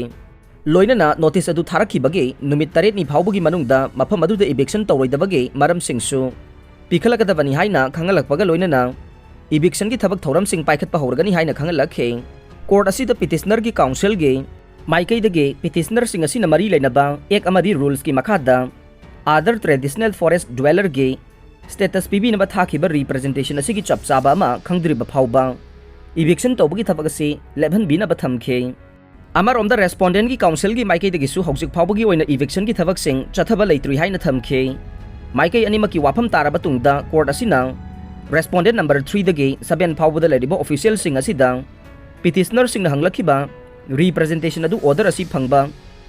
ꯂꯣꯏꯅꯅ ꯅꯣꯇꯤꯁ ꯑꯗꯨ ꯊꯥꯔꯛꯈꯤꯕꯒꯤ ꯅꯨꯃꯤꯠ ꯇꯔꯦꯠꯅꯤ ꯐꯥꯎꯕꯒꯤ ꯃꯅꯨꯡꯗ ꯃꯐꯝ ꯑꯗꯨꯗ ꯏꯚꯤꯛꯁꯟ ꯇꯧꯔꯣꯏꯗꯕꯒꯤ ꯃꯔꯝꯁꯤꯡꯁꯨ ꯄꯤꯈꯠꯂꯛꯀꯗꯕꯅꯤ ꯍꯥꯏꯅ ꯈꯪꯍꯜꯂꯛꯄꯒ ꯂꯣꯏꯅꯅ ꯏꯚꯤꯛꯁꯟꯒꯤ ꯊꯕꯛ ꯊꯧꯔꯝꯁꯤꯡ ꯄꯥꯏꯈꯠꯄ ꯍꯧꯔꯒꯅꯤ ꯍꯥꯏꯅ ꯈꯪꯍꯜꯂꯛꯈꯤ꯫ ꯀꯣꯔꯠ ꯑꯁꯤꯗ ꯄꯤꯇꯤꯁꯅꯔꯒꯤ ꯀꯥꯎꯟꯁꯤꯜꯒꯤ ꯃꯥꯏꯀꯩꯗꯒꯤ ꯄꯤꯇꯤꯁꯅꯔꯁꯤꯡ ꯑꯁꯤꯅ ꯃꯔꯤ ꯂꯩꯅꯕ ꯑꯦꯛ ꯑꯃꯗꯤ ꯔꯨꯜꯁꯀꯤ ꯃꯈꯥꯗ ꯑꯥꯗꯔ ꯇ꯭ꯔꯦꯗꯤꯁꯅꯦꯜ ꯐꯣꯔꯦꯁ ꯗ꯭ꯋꯦꯂꯔꯒꯤ ꯁ꯭ꯇꯦꯇꯁ ꯄꯤꯕꯤꯅꯕ ꯊꯥꯈꯤꯕ ꯔꯤꯄ꯭ꯔꯖꯦꯟꯇꯦꯁꯟ ꯑꯁꯤꯒꯤ ꯆꯞ ꯆꯥꯕ ꯑꯃ ꯈꯪꯗ꯭ꯔꯤꯕ ꯐꯥꯎꯕ ꯏꯚꯤꯛꯁꯟ ꯇꯧꯕꯒꯤ ꯊꯕꯛ ꯑꯁꯤ ꯂꯦꯞꯍꯟꯕꯤꯅꯕ ꯊꯝꯈꯤ꯫ ꯑꯃꯔꯣꯝꯗ ꯔꯦꯁꯄꯣꯟꯗꯦꯟꯒꯤ ꯀꯥꯎꯟꯁꯤꯜꯒꯤ ꯃꯥꯏꯀꯩꯗꯒꯤꯁꯨ ꯍꯧꯖꯤꯛ ꯐꯥꯎꯕꯒꯤ ꯑꯣꯏꯅ ꯏꯚꯤꯛꯁꯟꯒꯤ ꯊꯕꯛꯁꯤꯡ ꯆꯠꯊꯕ ꯂꯩꯇ꯭ꯔꯤ ꯍꯥꯏꯅ ꯊꯝꯈꯤ꯫ ꯃꯥꯏꯀꯩ ꯑꯅꯤꯃꯛꯀꯤ ꯋꯥꯐꯝ ꯇꯥꯔꯕ ꯇꯨꯡꯗ ꯀꯣꯔꯠ ꯑꯁꯤꯅ ꯔꯦꯁꯄꯣꯟꯗꯦꯟ ꯅꯝꯕꯔ ꯊ꯭ꯔꯤꯗꯒꯤ ꯁꯚꯦꯟ ꯐꯥꯎꯕꯗ ꯂꯩꯔꯤꯕ ꯑꯣꯐꯤꯁꯤꯌꯦꯜꯁꯤꯡ ꯑꯁꯤꯗ ꯄꯤꯇꯤꯁꯅꯔꯁꯤꯡꯅ ꯍꯪꯂꯛꯈꯤꯕ ꯔꯤꯄ꯭ꯔꯖꯦꯟꯇꯦꯁꯟ ꯑꯗꯨ ꯑꯣꯔꯗꯔ ꯑꯁꯤ ꯐꯪꯕ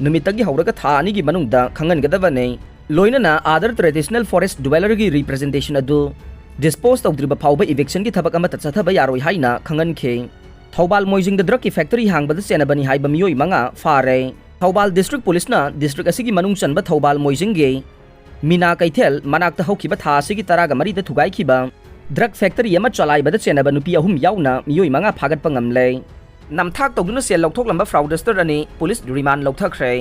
ꯅꯨꯃꯤꯠꯇꯒꯤ ꯍꯧꯔꯒ ꯊꯥ ꯑꯅꯤꯒꯤ ꯃꯅꯨꯡꯗ ꯈꯪꯍꯟꯒꯗꯕꯅꯤ꯫ ꯂꯣꯏꯅꯅ ꯑꯥꯗꯔ ꯇ꯭ꯔꯦꯗꯤꯁꯅꯦꯜ ꯐꯣꯔꯦꯁ ꯗ꯭ꯋꯦꯂꯔꯒꯤ ꯔꯤꯄ꯭ꯔꯖꯦꯟꯇꯦꯁꯟ ꯑꯗꯨ ꯗꯤꯁꯄꯣꯖ ꯇꯧꯗ꯭ꯔꯤꯕ ꯐꯥꯎꯕ ꯏꯚꯤꯛꯁꯟꯒꯤ ꯊꯕꯛ ꯑꯃꯠꯇ ꯆꯠꯊꯕ ꯌꯥꯔꯣꯏ ꯍꯥꯏꯅ ꯈꯪꯍꯟꯈꯤ꯫ ꯊꯧꯕꯥꯜ ꯃꯣꯏꯖꯤꯡꯗ ꯗ꯭ꯔꯒꯀꯤ ꯐꯦꯛꯇꯔꯤ ꯍꯥꯡꯕꯗ ꯆꯦꯟꯅꯕꯅꯤ ꯍꯥꯏꯕ ꯃꯤꯑꯣꯏ ꯃꯉꯥ ꯐꯥꯔꯦ꯫ ꯊꯧꯕꯥꯜ ꯗꯤꯁꯇ꯭ꯔꯤꯛ ꯄꯨꯂꯤꯁꯅ ꯗꯤꯁꯇ꯭ꯔꯤꯛ ꯑꯁꯤꯒꯤ ꯃꯅꯨꯡ ꯆꯟꯕ ꯊꯧꯕꯥꯜ ꯃꯣꯏꯖꯤꯡꯒꯤ ꯃꯤꯅꯥ ꯀꯩꯊꯦꯜ ꯃꯅꯥꯛꯇ ꯍꯧꯈꯤꯕ ꯊꯥ ꯑꯁꯤꯒꯤ ꯇꯔꯥꯒ ꯃꯔꯤꯗ ꯊꯨꯒꯥꯏꯈꯤꯕ ꯗ꯭ꯔꯒ ꯐꯦꯛꯇꯔꯤ ꯑꯃ ꯆꯂꯥꯏꯕꯗ ꯆꯦꯟꯅꯕ ꯅꯨꯄꯤ ꯑꯍꯨꯝ ꯌꯥꯎꯅ ꯃꯤꯑꯣꯏ ꯃꯉꯥ ꯐꯥꯒꯠꯄ ꯉꯝꯂꯦ꯫ ꯅꯝꯊꯥꯛ ꯇꯧꯗꯨꯅ ꯁꯦꯜ ꯂꯧꯊꯣꯛꯂꯝꯕ ꯐ꯭ꯔꯥꯎꯗꯁꯇꯔ ꯑꯅꯤ ꯄꯨꯂꯤꯁ ꯔꯤꯃꯥꯟ ꯂꯧꯊꯈ꯭ꯔꯦ꯫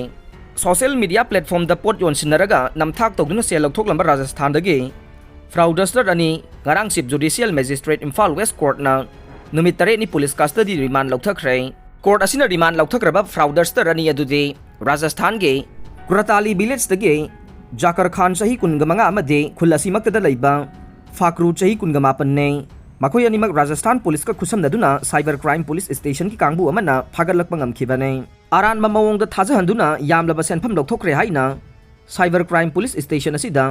ꯁꯣꯁꯤꯌꯦꯜ ꯃꯤꯗꯤꯌꯥ ꯄ꯭ꯂꯦꯠꯐꯣꯝꯗ ꯄꯣꯠ ꯌꯣꯟꯁꯤꯟꯅꯔꯒ ꯅꯝꯊꯥꯛ ꯇꯧꯗꯨꯅ ꯁꯦꯜ ꯂꯧꯊꯣꯛꯂꯝꯕ ꯔꯥꯖꯁꯊꯥꯟꯗꯒꯤ ꯐ꯭ꯔꯥꯎꯗꯁꯇꯔ ꯑꯅꯤ ꯉꯔꯥꯡ ꯆꯤꯐ ꯖꯨꯗꯤꯁꯤꯌꯦꯜ ꯃꯦꯖꯤꯁꯇ꯭ꯔꯦꯠ ꯏꯝꯐꯥꯜ ꯋꯦꯁ ꯀꯣꯔꯠꯅ ꯅꯨꯃꯤꯠ ꯇꯔꯦꯠꯅꯤ ꯄꯨꯂꯤꯁ ꯀꯁꯇꯗꯤ ꯔꯤꯃꯥꯟ ꯂꯧꯊꯈ꯭ꯔꯦ꯫ ꯀꯣꯔꯠ ꯑꯁꯤꯅ ꯔꯤꯃꯥꯟ ꯂꯧꯊꯈ꯭ꯔꯕ ꯐ꯭ꯔꯥꯎꯗꯁꯇꯔ ꯑꯅꯤ ꯑꯗꯨꯗꯤ ꯔꯥꯖꯁꯊꯥꯟꯒꯤ ꯀ꯭ꯔꯇꯥꯂꯤ ꯚꯤꯂꯦꯖꯇꯒꯤ ꯖꯥꯀꯔ ꯈꯥꯟ ꯆꯍꯤ ꯀꯨꯟꯒ ꯃꯉꯥ ꯑꯃꯗꯤ ꯈꯨꯜ ꯑꯁꯤꯃꯛꯇꯗ ꯂꯩꯕ ꯐꯥꯀ꯭ꯔꯨ ꯆꯍꯤ ꯀꯨꯟꯒ ꯃꯥꯄꯟꯅꯤ꯫ ꯃꯈꯣꯏ ꯑꯅꯤꯃꯛ ꯔꯥꯖꯁꯊꯥꯟ ꯄꯨꯂꯤꯁꯀ ꯈꯨꯠꯁꯝꯅꯗꯨꯅ ꯁꯥꯏꯕꯔ ꯀ꯭ꯔꯥꯏꯝ ꯄꯨꯂꯤꯁ ꯁ꯭ꯇꯦꯁꯟꯒꯤ ꯀꯥꯡꯕꯨ ꯑꯃꯅ ꯐꯥꯒꯠꯂꯛꯄ ꯉꯝꯈꯤꯕꯅꯤ꯫ ꯑꯔꯥꯟꯕ ꯃꯑꯣꯡꯗ ꯊꯥꯖꯍꯟꯗꯨꯅ ꯌꯥꯝꯂꯕ ꯁꯦꯟꯐꯝ ꯂꯧꯊꯣꯛꯈ꯭ꯔꯦ ꯍꯥꯏꯅ ꯁꯥꯏꯕꯔ ꯀ꯭ꯔꯥꯏꯝ ꯄꯨꯂꯤꯁ ꯁ꯭ꯇꯦꯁꯟ ꯑꯁꯤꯗ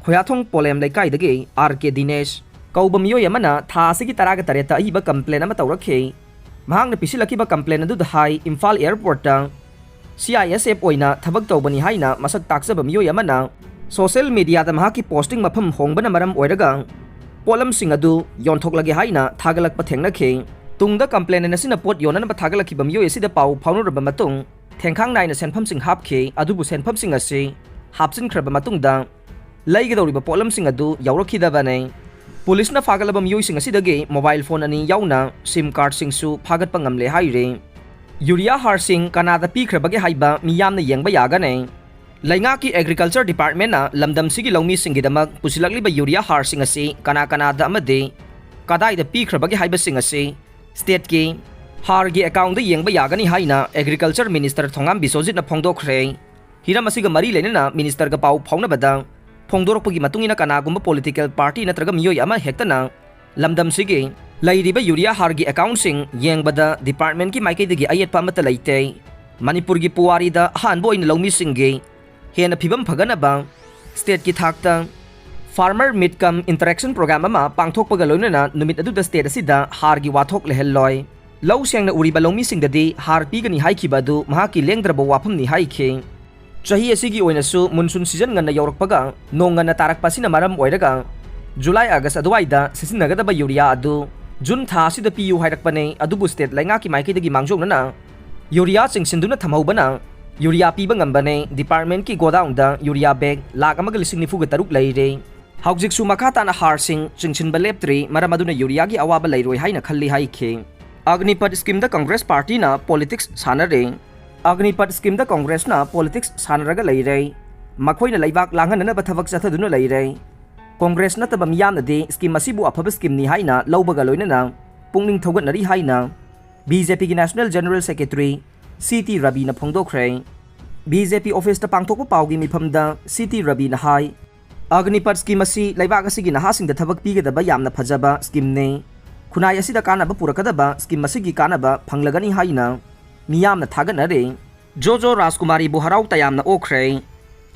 ꯈꯣꯌꯥꯊꯣꯡ ꯄꯣꯂꯦꯝ ꯂꯩꯀꯥꯏꯗꯒꯤ ꯑꯥꯔ ꯀꯦ ꯗꯤꯅꯦꯁ ꯀꯧꯕ ꯃꯤꯑꯣꯏ ꯑꯃꯅ ꯊꯥ ꯑꯁꯤꯒꯤ ꯇꯔꯥꯒ ꯇꯔꯦꯠꯇ ꯑꯏꯕ ꯀꯝꯄ꯭ꯂꯦꯟ ꯑꯃ ꯇꯧꯔꯛꯈꯤ꯫ ꯃꯍꯥꯛꯅ ꯄꯤꯁꯤꯜꯂꯛꯈꯤꯕ ꯀꯝꯄ꯭ꯂꯦꯟ ꯑꯗꯨꯗ ꯍꯥꯏ, ꯏꯝꯐꯥꯜ ꯑꯦꯌꯔꯄꯣꯔꯠꯇ ꯁꯤ ꯑꯥꯏ ꯑꯦꯁ ꯑꯦꯐ ꯑꯣꯏꯅ ꯊꯕꯛ ꯇꯧꯕꯅꯤ ꯍꯥꯏꯅ ꯃꯁꯛ ꯇꯥꯛꯆꯕ ꯃꯤꯑꯣꯏ ꯑꯃꯅ ꯁꯣꯁꯤꯌꯦꯜ ꯃꯤꯗꯤꯌꯥꯗ ꯃꯍꯥꯛꯀꯤ ꯄꯣꯁꯇꯤꯡ ꯃꯐꯝ ꯍꯣꯡꯕꯅ ꯃꯔꯝ ꯑꯣꯏꯔꯒ ꯄꯣꯠꯂꯝꯁꯤꯡ ꯑꯗꯨ ꯌꯣꯟꯊꯣꯛꯂꯒꯦ ꯍꯥꯏꯅ ꯊꯥꯒꯠꯂꯛꯄ ꯊꯦꯡꯅꯈꯤ꯫ ꯇꯨꯡꯗ complainant ꯑꯁꯤꯅ ꯄꯣꯠ ꯌꯣꯟꯅꯅꯕ ꯊꯥꯒꯠꯂꯛꯈꯤꯕ ꯃꯤꯑꯣꯏ ꯑꯁꯤꯗ ꯄꯥꯎ ꯐꯥꯎꯅꯔꯕ ꯃꯇꯨꯡ, ꯊꯦꯡꯈꯥꯡ ꯅꯥꯏꯅ ꯁꯦꯟꯐꯝꯁꯤꯡ ꯍꯥꯞꯈꯤ, ꯑꯗꯨꯕꯨ ꯁꯦꯟꯐꯝꯁꯤꯡ ꯑꯁꯤ ꯍꯥꯞꯆꯤꯟꯈ꯭ꯔꯕ ꯃꯇꯨꯡꯗ, ꯂꯩꯒꯗꯧꯔꯤꯕ ꯄꯣꯠꯂꯝꯁꯤꯡ ꯑꯗꯨ ꯌꯧꯔꯛꯈꯤꯗꯕꯅꯤ꯫ ꯄꯨꯂꯤꯁꯅ ꯐꯥꯒꯠꯂꯕ ꯃꯤꯑꯣꯏꯁꯤꯡ ꯑꯁꯤꯗꯒꯤ mobile phone ꯑꯅꯤ ꯌꯥꯎꯅ SIM cardꯁꯤꯡꯁꯨ ꯐꯥꯒꯠꯄ ꯉꯝꯂꯦ ꯍꯥꯏꯔꯤ꯫ ꯌꯨꯔꯤꯌꯥ ꯍꯥꯔꯁꯤꯡ ꯀꯅꯥꯗ ꯄꯤꯈ꯭ꯔꯕꯒꯦ ꯍꯥꯏꯕ ꯃꯤꯌꯥꯝꯅ ꯌꯦꯡꯕ ꯌꯥꯒꯅꯤ꯫ ꯂꯩꯉꯥꯛꯀꯤ Agriculture Departmentꯅ ꯂꯝꯗꯝꯁꯤꯒꯤ ꯂꯧꯃꯤꯁꯤꯡꯒꯤꯗꯃꯛ ꯄꯨꯁꯤꯜꯂꯛꯂꯤꯕ ꯌꯨꯔꯤꯌꯥ ꯍꯥꯔꯁꯤꯡ ꯑꯁꯤ ꯀꯅꯥ ꯀꯅꯥꯗ ꯑꯃꯗꯤ ꯀꯗꯥꯏꯗ ꯄꯤꯈ꯭ꯔꯕꯒꯦ ꯍꯥꯏꯕꯁꯤꯡ ꯑꯁꯤ stateꯀꯤ ꯍꯥꯔꯒꯤ accountꯗ ꯌꯦꯡꯕ ꯌꯥꯒꯅꯤ ꯍꯥꯏꯅ Agriculture Minister ꯊꯣꯉꯥꯝ ꯕꯤꯁꯣꯖꯤꯠꯅ ꯐꯣꯡꯗꯣꯛꯈ꯭ꯔꯦ꯫ ꯍꯤꯔꯝ ꯑꯁꯤꯒ ꯃꯔꯤ ꯂꯩꯅꯅ ministerꯒ ꯄꯥꯎ ꯐꯥꯎꯅꯕꯗ ꯐꯣꯡꯗꯣꯔꯛꯄꯒꯤ ꯃꯇꯨꯡ ꯏꯟꯅ, ꯀꯅꯥꯒꯨꯝꯕ political party ꯅꯠꯇ꯭ꯔꯒ ꯃꯤꯑꯣꯏ ꯑꯃ ꯍꯦꯛꯇꯅ ꯂꯝꯗꯝꯁꯤꯒꯤ ꯂꯩꯔꯤꯕ ꯌꯨꯔꯤꯌꯥ ꯍꯥꯔꯒꯤ accountꯁꯤꯡ ꯌꯦꯡꯕꯗ departmentꯀꯤ ꯃꯥꯏꯀꯩꯗꯒꯤ ꯑꯌꯦꯠꯄ ꯑꯃꯠꯇ ꯂꯩꯇꯦ꯫ ꯃꯅꯤꯄꯨꯔꯒꯤ ꯄꯨꯋꯥꯔꯤꯗ ꯑꯍꯥꯟꯕ ꯑꯣꯏꯅ ꯂꯧꯃꯤꯁꯤꯡꯒꯤ ꯍꯦꯟꯅ ꯐꯤꯕꯝ ꯐꯒꯠꯅꯕ stateꯀꯤ ꯊꯥꯛꯇ farmer meet cum interaction program ꯑꯃ ꯄꯥꯡꯊꯣꯛꯄꯒ ꯂꯣꯏꯅꯅ ꯅꯨꯃꯤꯠ ꯑꯗꯨꯗ state ꯑꯁꯤꯗ ꯍꯥꯔꯒꯤ ꯋꯥꯊꯣꯛ ꯂꯩꯍꯜꯂꯣꯏ꯫ ꯂꯧ ꯁꯦꯡꯅ ꯎꯔꯤꯕ ꯂꯧꯃꯤꯁꯤꯡꯗꯗꯤ ꯍꯥꯔ ꯄꯤꯒꯅꯤ ꯍꯥꯏꯈꯤꯕ ꯑꯗꯨ ꯃꯍꯥꯛꯀꯤ ꯂꯦꯡꯗ꯭ꯔꯕ ꯋꯥꯐꯝꯅꯤ ꯍꯥꯏꯈꯤ꯫ ꯆꯍꯤ ꯑꯁꯤꯒꯤ ꯑꯣꯏꯅꯁꯨ monsoon season ꯉꯟꯅ ꯌꯧꯔꯛꯄꯒ ꯅꯣꯡ ꯉꯟꯅ ꯇꯥꯔꯛꯄ ꯑꯁꯤꯅ ꯃꯔꯝ ꯑꯣꯏꯔꯒ July August ꯑꯗꯨꯋꯥꯏꯗ ꯁꯤꯖꯤꯟꯅꯒꯗꯕ ꯌꯨꯔꯤꯌꯥ ꯑꯗꯨ June ꯊꯥ ꯑꯁꯤꯗ ꯄꯤꯌꯨ ꯍꯥꯏꯔꯛꯄꯅꯦ, ꯑꯗꯨꯕꯨ state ꯂꯩꯉꯥꯛꯀꯤ ꯃꯥꯏꯀꯩꯗꯒꯤ ꯃꯥꯡꯖꯧꯅꯅ ꯌꯨꯔꯤꯌꯥ ꯆꯤꯡꯁꯤꯟꯗꯨꯅ ꯊꯝꯍꯧꯕꯅ ꯌꯨꯔꯤꯌꯥ ꯄꯤꯕ ꯉꯝꯕꯅꯦ꯫ Departmentꯀꯤ godownꯗ ꯌꯨꯔꯤꯌꯥ bag ꯂꯥꯈ ꯑꯃꯒ ꯂꯤꯁꯤꯡ ꯅꯤꯐꯨꯒ ꯇꯔꯨꯛ ꯂꯩꯔꯦ꯫ ꯍꯧꯖꯤꯛꯁꯨ ꯃꯈꯥ ꯇꯥꯅ ꯍꯥꯔꯁꯤꯡ ꯆꯤꯡꯁꯤꯟꯕ ꯂꯦꯞꯇ꯭ꯔꯤ, ꯃꯔꯝ ꯑꯗꯨꯅ ꯌꯨꯔꯤꯌꯥꯒꯤ ꯑꯋꯥꯕ ꯂꯩꯔꯣꯏ ꯍꯥꯏꯅ ꯈꯜꯂꯤ ꯍꯥꯏꯈꯤ꯫ Agnipath schemeꯗ Congress partyꯅ politics ꯁꯥꯟꯅꯔꯦ꯫ Agnipath schemeꯗ Congressꯅ politics ꯁꯥꯟꯅꯔꯒ ꯂꯩꯔꯦ꯫ ꯃꯈꯣꯏꯅ ꯂꯩꯕꯥꯛ ꯂꯥꯡꯍꯟꯅꯅꯕ ꯊꯕꯛ ꯆꯠꯊꯗꯨꯅ ꯂꯩꯔꯦ꯫ Congress ꯅꯠꯇꯕ ꯃꯤꯌꯥꯝꯅꯗꯤ scheme ꯑꯁꯤꯕꯨ ꯑꯐꯕ schemeꯅꯤ ꯍꯥꯏꯅ ꯂꯧꯕꯒ ꯂꯣꯏꯅꯅ ꯄꯨꯛꯅꯤꯡ ꯊꯧꯒꯠꯅꯔꯤ ꯍꯥꯏꯅ BJPꯒꯤ National General Secretary C T ꯔꯕꯤꯅ ꯐꯣꯡꯗꯣꯛꯈ꯭ꯔꯦ꯫ BJP officeꯇ ꯄꯥꯡꯊꯣꯛꯄ ꯄꯥꯎꯒꯤ ꯃꯤꯐꯝꯗ C T ꯔꯕꯤꯅ ꯍꯥꯏ, Agnipath scheme ꯑꯁꯤ ꯂꯩꯕꯥꯛ ꯑꯁꯤꯒꯤ ꯅꯍꯥꯁꯤꯡꯗ ꯊꯕꯛ ꯄꯤꯒꯗꯕ ꯌꯥꯝꯅ ꯐꯖꯕ schemeꯅꯤ꯫ ꯈꯨꯟꯅꯥꯏ ꯑꯁꯤꯗ ꯀꯥꯟꯅꯕ ꯄꯨꯔꯛꯀꯗꯕ scheme ꯑꯁꯤꯒꯤ ꯀꯥꯟꯅꯕ ꯐꯪꯂꯒꯅꯤ ꯍꯥꯏꯅ ꯃꯤꯌꯥꯝꯅ ꯊꯥꯒꯠꯅꯔꯦ꯫ ꯖꯣꯖꯣ ꯔꯥꯖꯀꯨꯃꯥꯔꯤꯕꯨ ꯍꯔꯥꯎ ꯇꯌꯥꯝꯅ ꯑꯣꯛꯈ꯭ꯔꯦ꯫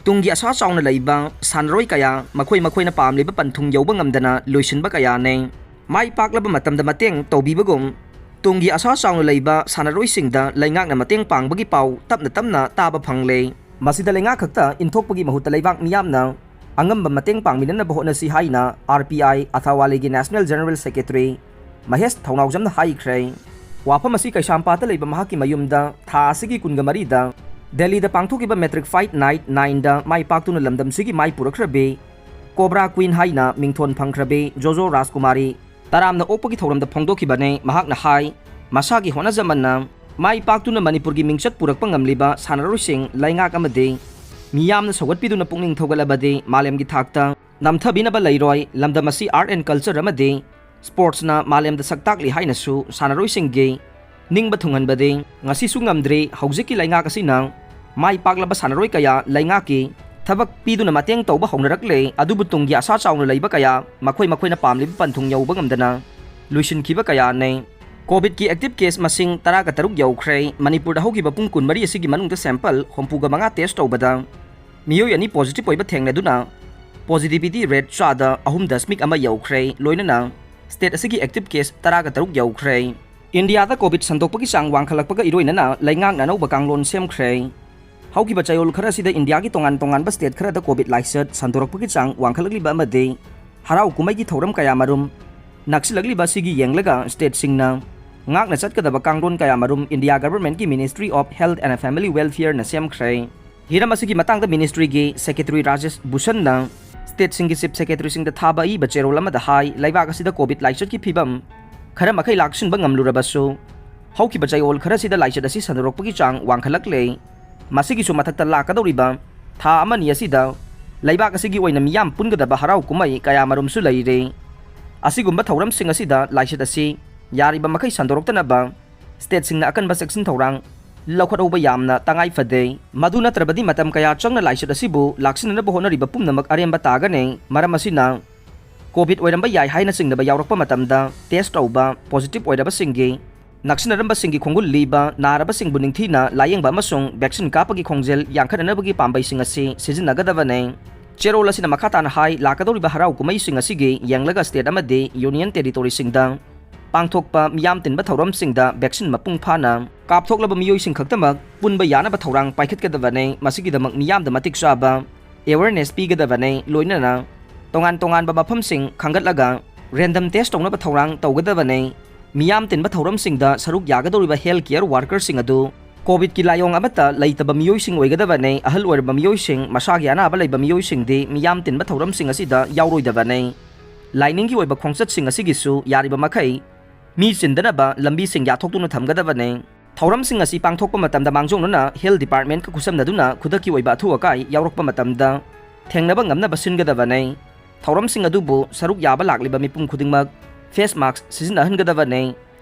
ꯇꯨꯡꯒꯤ ꯑꯁꯥ ꯆꯥꯎꯅ ꯂꯩꯕ ꯁꯥꯟꯅꯔꯣꯏ ꯀꯌꯥ ꯃꯈꯣꯏ ꯃꯈꯣꯏꯅ ꯄꯥꯝꯂꯤꯕ ꯄꯟꯊꯨꯡ ꯌꯧꯕ ꯉꯝꯗꯅ ꯂꯣꯏꯁꯤꯟꯕ ꯀꯌꯥꯅꯦ꯫ ꯃꯥꯏ ꯄꯥꯛꯂꯕ ꯃꯇꯝꯗ ꯃꯇꯦꯡ ꯇꯧꯕꯤꯕꯒꯨꯝ ꯇꯨꯡꯒꯤ ꯑꯁꯥ ꯆꯥꯎꯅ ꯂꯩꯕ ꯁꯥꯟꯅꯔꯣꯏꯁꯤꯡꯗ ꯂꯩꯉꯥꯛꯅ ꯃꯇꯦꯡ ꯄꯥꯡꯕꯒꯤ ꯄꯥꯎ ꯇꯞꯅ ꯇꯞꯅ ꯇꯥꯕ ꯐꯪꯂꯦ꯫ ꯃꯁꯤꯗ ꯂꯩꯉꯥꯛ ꯈꯛꯇ ꯏꯟꯊꯣꯛꯄꯒꯤ ꯃꯍꯨꯠꯇ ꯂꯩꯕꯥꯛ ꯃꯤꯌꯥꯝꯅ ꯑꯉꯝꯕ ꯃꯇꯦꯡ ꯄꯥꯡꯃꯤꯟꯅꯅꯕ ꯍꯣꯠꯅꯁꯤ ꯍꯥꯏꯅ ꯑꯥꯔ ꯄꯤ ꯑꯥꯏ ꯑꯊꯥꯋꯥꯂꯤꯒꯤ ꯅꯦꯁꯅꯦꯜ ꯖꯦꯅꯔꯦꯜ ꯁꯦꯀ꯭ꯔꯦꯇꯔꯤ ꯃꯍꯦꯁ ꯊꯧꯅꯥꯎꯖꯝꯅ ꯍꯥꯏꯈ꯭ꯔꯦ꯫ ꯋꯥꯐꯝ ꯑꯁꯤ ꯀꯩꯁꯥꯝꯄꯥꯠꯇ ꯂꯩꯕ ꯃꯍꯥꯛꯀꯤ ꯃꯌꯨꯝꯗ ꯊꯥ ꯑꯁꯤꯒꯤ ꯀꯨꯟꯒ ꯃꯔꯤꯗ ꯗꯦꯜꯂꯤꯗ ꯄꯥꯡꯊꯣꯛꯈꯤꯕ ꯃꯦꯇ꯭ꯔꯤꯛ ꯐꯥꯏꯠ ꯅꯥꯏꯠ ꯅꯥꯏꯟꯗ ꯃꯥꯏ ꯄꯥꯛꯇꯨꯅ ꯂꯝꯗꯝꯁꯤꯒꯤ ꯃꯥꯏ ꯄꯨꯔꯛꯈ꯭ꯔꯕꯤ ꯀꯣꯕ꯭ꯔꯥ ꯀ꯭ꯋꯤꯟ ꯍꯥꯏꯅ ꯃꯤꯡꯊꯣꯟ ꯐꯪꯈ꯭ꯔꯕꯤ ꯖꯣꯖꯣ ꯔꯥꯖꯀꯨꯃꯥꯔꯤ ꯇꯔꯥꯝꯅ ꯑꯣꯛꯄꯒꯤ ꯊꯧꯔꯝꯗ ꯐꯣꯡꯗꯣꯛꯈꯤꯕꯅꯤ꯫ ꯃꯍꯥꯛꯅ ꯍꯥꯏ, ꯃꯁꯥꯒꯤ ꯍꯣꯠꯅꯖꯃꯟꯅ ꯃꯥꯏ ꯄꯥꯛꯇꯨꯅ ꯃꯅꯤꯄꯨꯔꯒꯤ ꯃꯤꯡꯆꯠ ꯄꯨꯔꯛꯄ ꯉꯝꯂꯤꯕ ꯁꯥꯟꯅꯔꯣꯏꯁꯤꯡ, ꯂꯩꯉꯥꯛ ꯑꯃꯗꯤ ꯃꯤꯌꯥꯝꯅ ꯁꯧꯒꯠꯄꯤꯗꯨꯅ ꯄꯨꯛꯅꯤꯡ ꯊꯧꯒꯠꯂꯕꯗꯤ ꯃꯥꯂꯦꯝꯒꯤ ꯊꯥꯛꯇ ꯅꯝꯊꯕꯤꯅꯕ ꯂꯩꯔꯣꯏ꯫ ꯂꯝꯗꯝ ꯑꯁꯤ art and culture ꯑꯃꯗꯤ sportsꯅ ꯃꯥꯂꯦꯝꯗ ꯁꯛ ꯇꯥꯛꯂꯤ ꯍꯥꯏꯅꯁꯨ ꯁꯥꯟꯅꯔꯣꯏꯁꯤꯡꯒꯤ ꯅꯤꯡꯕ ꯊꯨꯡꯍꯟꯕꯗꯤ ꯉꯁꯤꯁꯨ ꯉꯝꯗ꯭ꯔꯤ꯫ ꯍꯧꯖꯤꯛꯀꯤ ꯂꯩꯉꯥꯛ ꯑꯁꯤꯅ ꯃꯥꯏ ꯄꯥꯛꯂꯕ ꯁꯥꯟꯅꯔꯣꯏ ꯀꯌꯥ ꯂꯩꯉꯥꯛꯀꯤ ꯊꯕꯛ ꯄꯤꯗꯨꯅ ꯃꯇꯦꯡ ꯇꯧꯕ ꯍꯧꯅꯔꯛꯂꯦ, ꯑꯗꯨꯕꯨ ꯇꯨꯡꯒꯤ ꯑꯁꯥ ꯆꯥꯎꯅ ꯂꯩꯕ ꯀꯌꯥ ꯃꯈꯣꯏ ꯃꯈꯣꯏꯅ ꯄꯥꯝꯂꯤꯕ ꯄꯟꯊꯨꯡ ꯌꯧꯕ ꯉꯝꯗꯅ ꯂꯣꯏꯁꯤꯟꯈꯤꯕ ꯀꯌꯥꯅꯤ꯫ ꯀꯣꯚꯤꯗꯀꯤ active case ꯃꯁꯤꯡ ꯇꯔꯥꯒ ꯇꯔꯨꯛ ꯌꯧꯈ꯭ꯔꯦ꯫ ꯃꯅꯤꯄꯨꯔꯗ ꯍꯧꯈꯤꯕ ꯄꯨꯡ ꯀꯨꯟꯃꯔꯤ ꯑꯁꯤꯒꯤ ꯃꯅꯨꯡꯗ sample ꯍꯨꯝꯐꯨꯒ ꯃꯉꯥ test ꯇꯧꯕꯗ ꯃꯤꯑꯣꯏ ꯑꯅꯤ positive ꯑꯣꯏꯕ ꯊꯦꯡꯅꯗꯨꯅ positivity rate ꯆꯥꯗ ꯑꯍꯨꯝ ꯗꯁꯃꯤꯛ ꯑꯃ ꯌꯧꯈ꯭ꯔꯦ꯫ ꯂꯣꯏꯅꯅ state ꯑꯁꯤꯒꯤ active case ꯇꯔꯥꯒ ꯇꯔꯨꯛ ꯌꯧꯈ꯭ꯔꯦ꯫ ꯏꯟꯗꯤꯌꯥꯗ ꯀꯣꯚꯤꯗ ꯁꯟꯗꯣꯛꯄꯒꯤ ꯆꯥꯡ ꯋꯥꯡꯈꯠꯂꯛꯄꯒ ꯏꯔꯣꯏꯅꯅ ꯂꯩꯉꯥꯛꯅ ꯑꯅꯧꯕ ꯀꯥꯡꯂꯣꯟ ꯁꯦꯝꯈ꯭ꯔꯦ꯫ ꯍꯧꯈꯤꯕ ꯆꯌꯣꯜ ꯈꯔ ꯑꯁꯤꯗ ꯏꯟꯗꯤꯌꯥꯒꯤ ꯇꯣꯉꯥꯟ ꯇꯣꯉꯥꯟꯕ state ꯈꯔꯗ ꯀꯣꯚꯤꯗ ꯂꯥꯏꯆꯠ ꯁꯟꯗꯣꯔꯛꯄꯒꯤ ꯆꯥꯡ ꯋꯥꯡꯈꯠꯂꯛꯂꯤꯕ ꯑꯃꯗꯤ ꯍꯔꯥꯎ ꯀꯨꯝꯍꯩꯒꯤ ꯊꯧꯔꯝ ꯀꯌꯥ ꯃꯔꯨꯝ ꯅꯛꯁꯤꯜꯂꯛꯂꯤꯕ ꯑꯁꯤꯒꯤ ꯌꯦꯡꯂꯒ stateꯁꯤꯡꯅ ꯉꯥꯛꯅ ꯆꯠꯀꯗꯕ ꯀꯥꯡꯂꯣꯟ ꯀꯌꯥ ꯃꯔꯨꯝ ꯏꯟꯗꯤꯌꯥ governmentꯀꯤ Ministry of Health and Family Welfareꯅ ꯁꯦꯝꯈ꯭ꯔꯦ꯫ ꯍꯤꯔꯝ ꯑꯁꯤꯒꯤ ꯃꯇꯥꯡꯗ ministryꯒꯤ secretary ꯔꯥꯖꯦꯁ ꯚꯨꯁꯟꯅ stateꯁꯤꯡꯒꯤ chief secretaryꯁꯤꯡꯗ ꯊꯥꯕ ꯑꯏꯕ ꯆꯦꯔꯣꯜ ꯑꯃꯗ ꯍꯥꯏ, ꯂꯩꯕꯥꯛ ꯑꯁꯤꯗ ꯀꯣꯚꯤꯗ ꯂꯥꯏꯆꯠꯀꯤ ꯐꯤꯕꯝ ꯈꯔ ꯃꯈꯩ ꯂꯥꯛꯁꯤꯟꯕ ꯉꯝꯂꯨꯔꯕꯁꯨ, ꯍꯧꯈꯤꯕ ꯆꯌꯣꯜ ꯈꯔꯁꯤꯗ ꯂꯥꯏꯆꯠ ꯑꯁꯤ ꯁꯟꯗꯣꯔꯛꯄꯒꯤ ꯆꯥꯡ ꯋꯥꯡꯈꯠꯂꯛꯂꯦ꯫ ꯃꯁꯤꯒꯤꯁꯨ ꯃꯊꯛꯇ ꯂꯥꯛꯀꯗꯧꯔꯤꯕ ꯊꯥ ꯑꯃꯅꯤ ꯑꯁꯤꯗ ꯂꯩꯕꯥꯛ ꯑꯁꯤꯒꯤ ꯑꯣꯏꯅ ꯃꯤꯌꯥꯝ ꯄꯨꯟꯒꯗꯕ ꯍꯔꯥꯎ ꯀꯨꯝꯍꯩ ꯀꯌꯥ ꯃꯔꯨꯝꯁꯨ ꯂꯩꯔꯦ꯫ ꯑꯁꯤꯒꯨꯝꯕ ꯊꯧꯔꯝꯁꯤꯡ ꯑꯁꯤꯗ ꯂꯥꯏꯆꯠ ꯑꯁꯤ ꯌꯥꯔꯤꯕ ꯃꯈꯩ ꯁꯟꯗꯣꯔꯛꯇꯅꯕ stateꯁꯤꯡꯅ ꯑꯀꯟꯕ ꯆꯦꯛꯁꯤꯟ ꯊꯧꯔꯥꯡ ꯂꯧꯈꯠꯍꯧꯕ ꯌꯥꯝꯅ ꯇꯉꯥꯏ ꯐꯗꯦ꯫ ꯃꯗꯨ ꯅꯠꯇ꯭ꯔꯕꯗꯤ ꯃꯇꯝ ꯀꯌꯥ ꯆꯪꯅ ꯂꯥꯏꯆꯠ ꯑꯁꯤꯕꯨ ꯂꯥꯛꯁꯤꯟꯅꯅꯕ ꯍꯣꯠꯅꯔꯤꯕ ꯄꯨꯝꯅꯃꯛ ꯑꯔꯦꯝꯕ ꯇꯥꯒꯅꯤ꯫ ꯃꯔꯝ ꯑꯁꯤꯅ ꯀꯣꯚꯤꯗ ꯑꯣꯏꯔꯝꯕ ꯌꯥꯏ ꯍꯥꯏꯅ ꯆꯤꯡꯅꯕ ꯌꯥꯎꯔꯛꯄ ꯃꯇꯝꯗ test ꯇꯧꯕ positive ꯑꯣꯏꯔꯕꯁꯤꯡꯒꯤ ꯅꯛꯁꯤꯟꯅꯔꯝꯕꯁꯤꯡꯒꯤ ꯈꯣꯡꯒꯨꯜ ꯂꯤꯕ, ꯅꯥꯔꯕꯁꯤꯡꯕꯨ ꯅꯤꯡꯊꯤꯅ ꯂꯥꯌꯦꯡꯕ ꯑꯃꯁꯨꯡ vaccine ꯀꯥꯞꯄꯒꯤ ꯈꯣꯡꯖꯦꯜ ꯌꯥꯡꯈꯠꯅꯅꯕꯒꯤ ꯄꯥꯝꯕꯩꯁꯤꯡ ꯑꯁꯤ ꯁꯤꯖꯤꯟꯅꯒꯗꯕꯅꯤ꯫ ꯆꯦꯔꯣꯜ ꯑꯁꯤꯅ ꯃꯈꯥ ꯇꯥꯅ ꯍꯥꯏ, ꯂꯥꯛꯀꯗꯧꯔꯤꯕ ꯍꯔꯥꯎ ꯀꯨꯝꯍꯩꯁꯤꯡ ꯑꯁꯤꯒꯤ ꯌꯦꯡꯂꯒ state ꯑꯃꯗꯤ union territoryꯁꯤꯡꯗ ꯄꯥꯡꯊꯣꯛꯄ ꯃꯤꯌꯥꯝ ꯇꯤꯟꯕ ꯊꯧꯔꯝꯁꯤꯡꯗ vaccine ꯃꯄꯨꯡ ꯐꯥꯅ ꯀꯥꯞꯊꯣꯛꯂꯕ ꯃꯤꯑꯣꯏꯁꯤꯡ ꯈꯛꯇꯃꯛ ꯄꯨꯟꯕ ꯌꯥꯅꯕ ꯊꯧꯔꯥꯡ ꯄꯥꯏꯈꯠꯀꯗꯕꯅꯤ꯫ ꯃꯁꯤꯒꯤꯗꯃꯛ ꯃꯤꯌꯥꯝꯗ ꯃꯇꯤꯛ ꯆꯥꯕ ꯑꯦꯋꯦꯔꯅꯦꯁ ꯄꯤꯒꯗꯕꯅꯤ꯫ ꯂꯣꯏꯅꯅ ꯇꯣꯉꯥꯟ ꯇꯣꯉꯥꯟꯕ ꯃꯐꯝꯁꯤꯡ ꯈꯟꯒꯠꯂꯒ ꯔꯦꯟꯗꯝ ꯇꯦꯁ ꯇꯧꯅꯕ ꯊꯧꯔꯥꯡ ꯇꯧꯒꯗꯕꯅꯤ꯫ ꯃꯤꯌꯥꯝ ꯇꯤꯟꯕ ꯊꯧꯔꯝꯁꯤꯡꯗ ꯁꯔꯨꯛ ꯌꯥꯒꯗꯧꯔꯤꯕ ꯍꯦꯜꯊ ꯀꯦꯌꯔ ꯋꯥꯔꯀꯔꯁꯤꯡ ꯑꯗꯨ ꯀꯣꯚꯤꯗꯀꯤ ꯂꯥꯏꯑꯣꯡ ꯑꯃꯠꯇ ꯂꯩꯇꯕ ꯃꯤꯑꯣꯏꯁꯤꯡ ꯑꯣꯏꯒꯗꯕꯅꯤ꯫ ꯑꯍꯜ ꯑꯣꯏꯔꯕ ꯃꯤꯑꯣꯏꯁꯤꯡ, ꯃꯁꯥꯒꯤ ꯑꯅꯥꯕ ꯂꯩꯕ ꯃꯤꯑꯣꯏꯁꯤꯡꯗꯤ ꯃꯤꯌꯥꯝ ꯇꯤꯟꯕ ꯊꯧꯔꯝꯁꯤꯡ ꯑꯁꯤꯗ ꯌꯥꯎꯔꯣꯏꯗꯕꯅꯤ꯫ ꯂꯥꯏꯅꯤꯡꯒꯤ ꯑꯣꯏꯕ ꯈꯣꯡꯆꯠꯁꯤꯡ ꯑꯁꯤꯒꯤꯁꯨ ꯌꯥꯔꯤꯕ ꯃꯈꯩ ꯃꯤ ꯆꯤꯟꯗꯅꯕ ꯂꯝꯕꯤꯁꯤꯡ ꯌꯥꯊꯣꯛꯇꯨꯅ ꯊꯝꯒꯗꯕꯅꯤ꯫ ꯊꯧꯔꯝꯁꯤꯡ ꯑꯁꯤ ꯄꯥꯡꯊꯣꯛꯄ ꯃꯇꯝꯗ ꯃꯥꯡꯖꯧꯅꯅ ꯍꯦꯜꯊ ꯗꯤꯄꯥꯔꯠꯃꯦꯟꯠꯀ ꯈꯨꯠꯁꯝꯅꯗꯨꯅ ꯈꯨꯗꯛꯀꯤ ꯑꯣꯏꯕ ꯑꯊꯨ ꯑꯀꯥꯏ ꯌꯥꯎꯔꯛꯄ ꯃꯇꯝꯗ ꯊꯦꯡꯅꯕ ꯉꯝꯅꯕ ꯁꯤꯟꯒꯗꯕꯅꯤ꯫ ꯊꯧꯔꯝꯁꯤꯡ ꯑꯗꯨꯕꯨ ꯁꯔꯨꯛ ꯌꯥꯕ ꯂꯥꯛꯂꯤꯕ ꯃꯤꯄꯨꯝ ꯈꯨꯗꯤꯡꯃꯛ ꯐꯦꯁ ꯃꯥꯁꯛ ꯁꯤꯖꯤꯟꯅꯍꯟꯒꯗꯕꯅꯤ꯫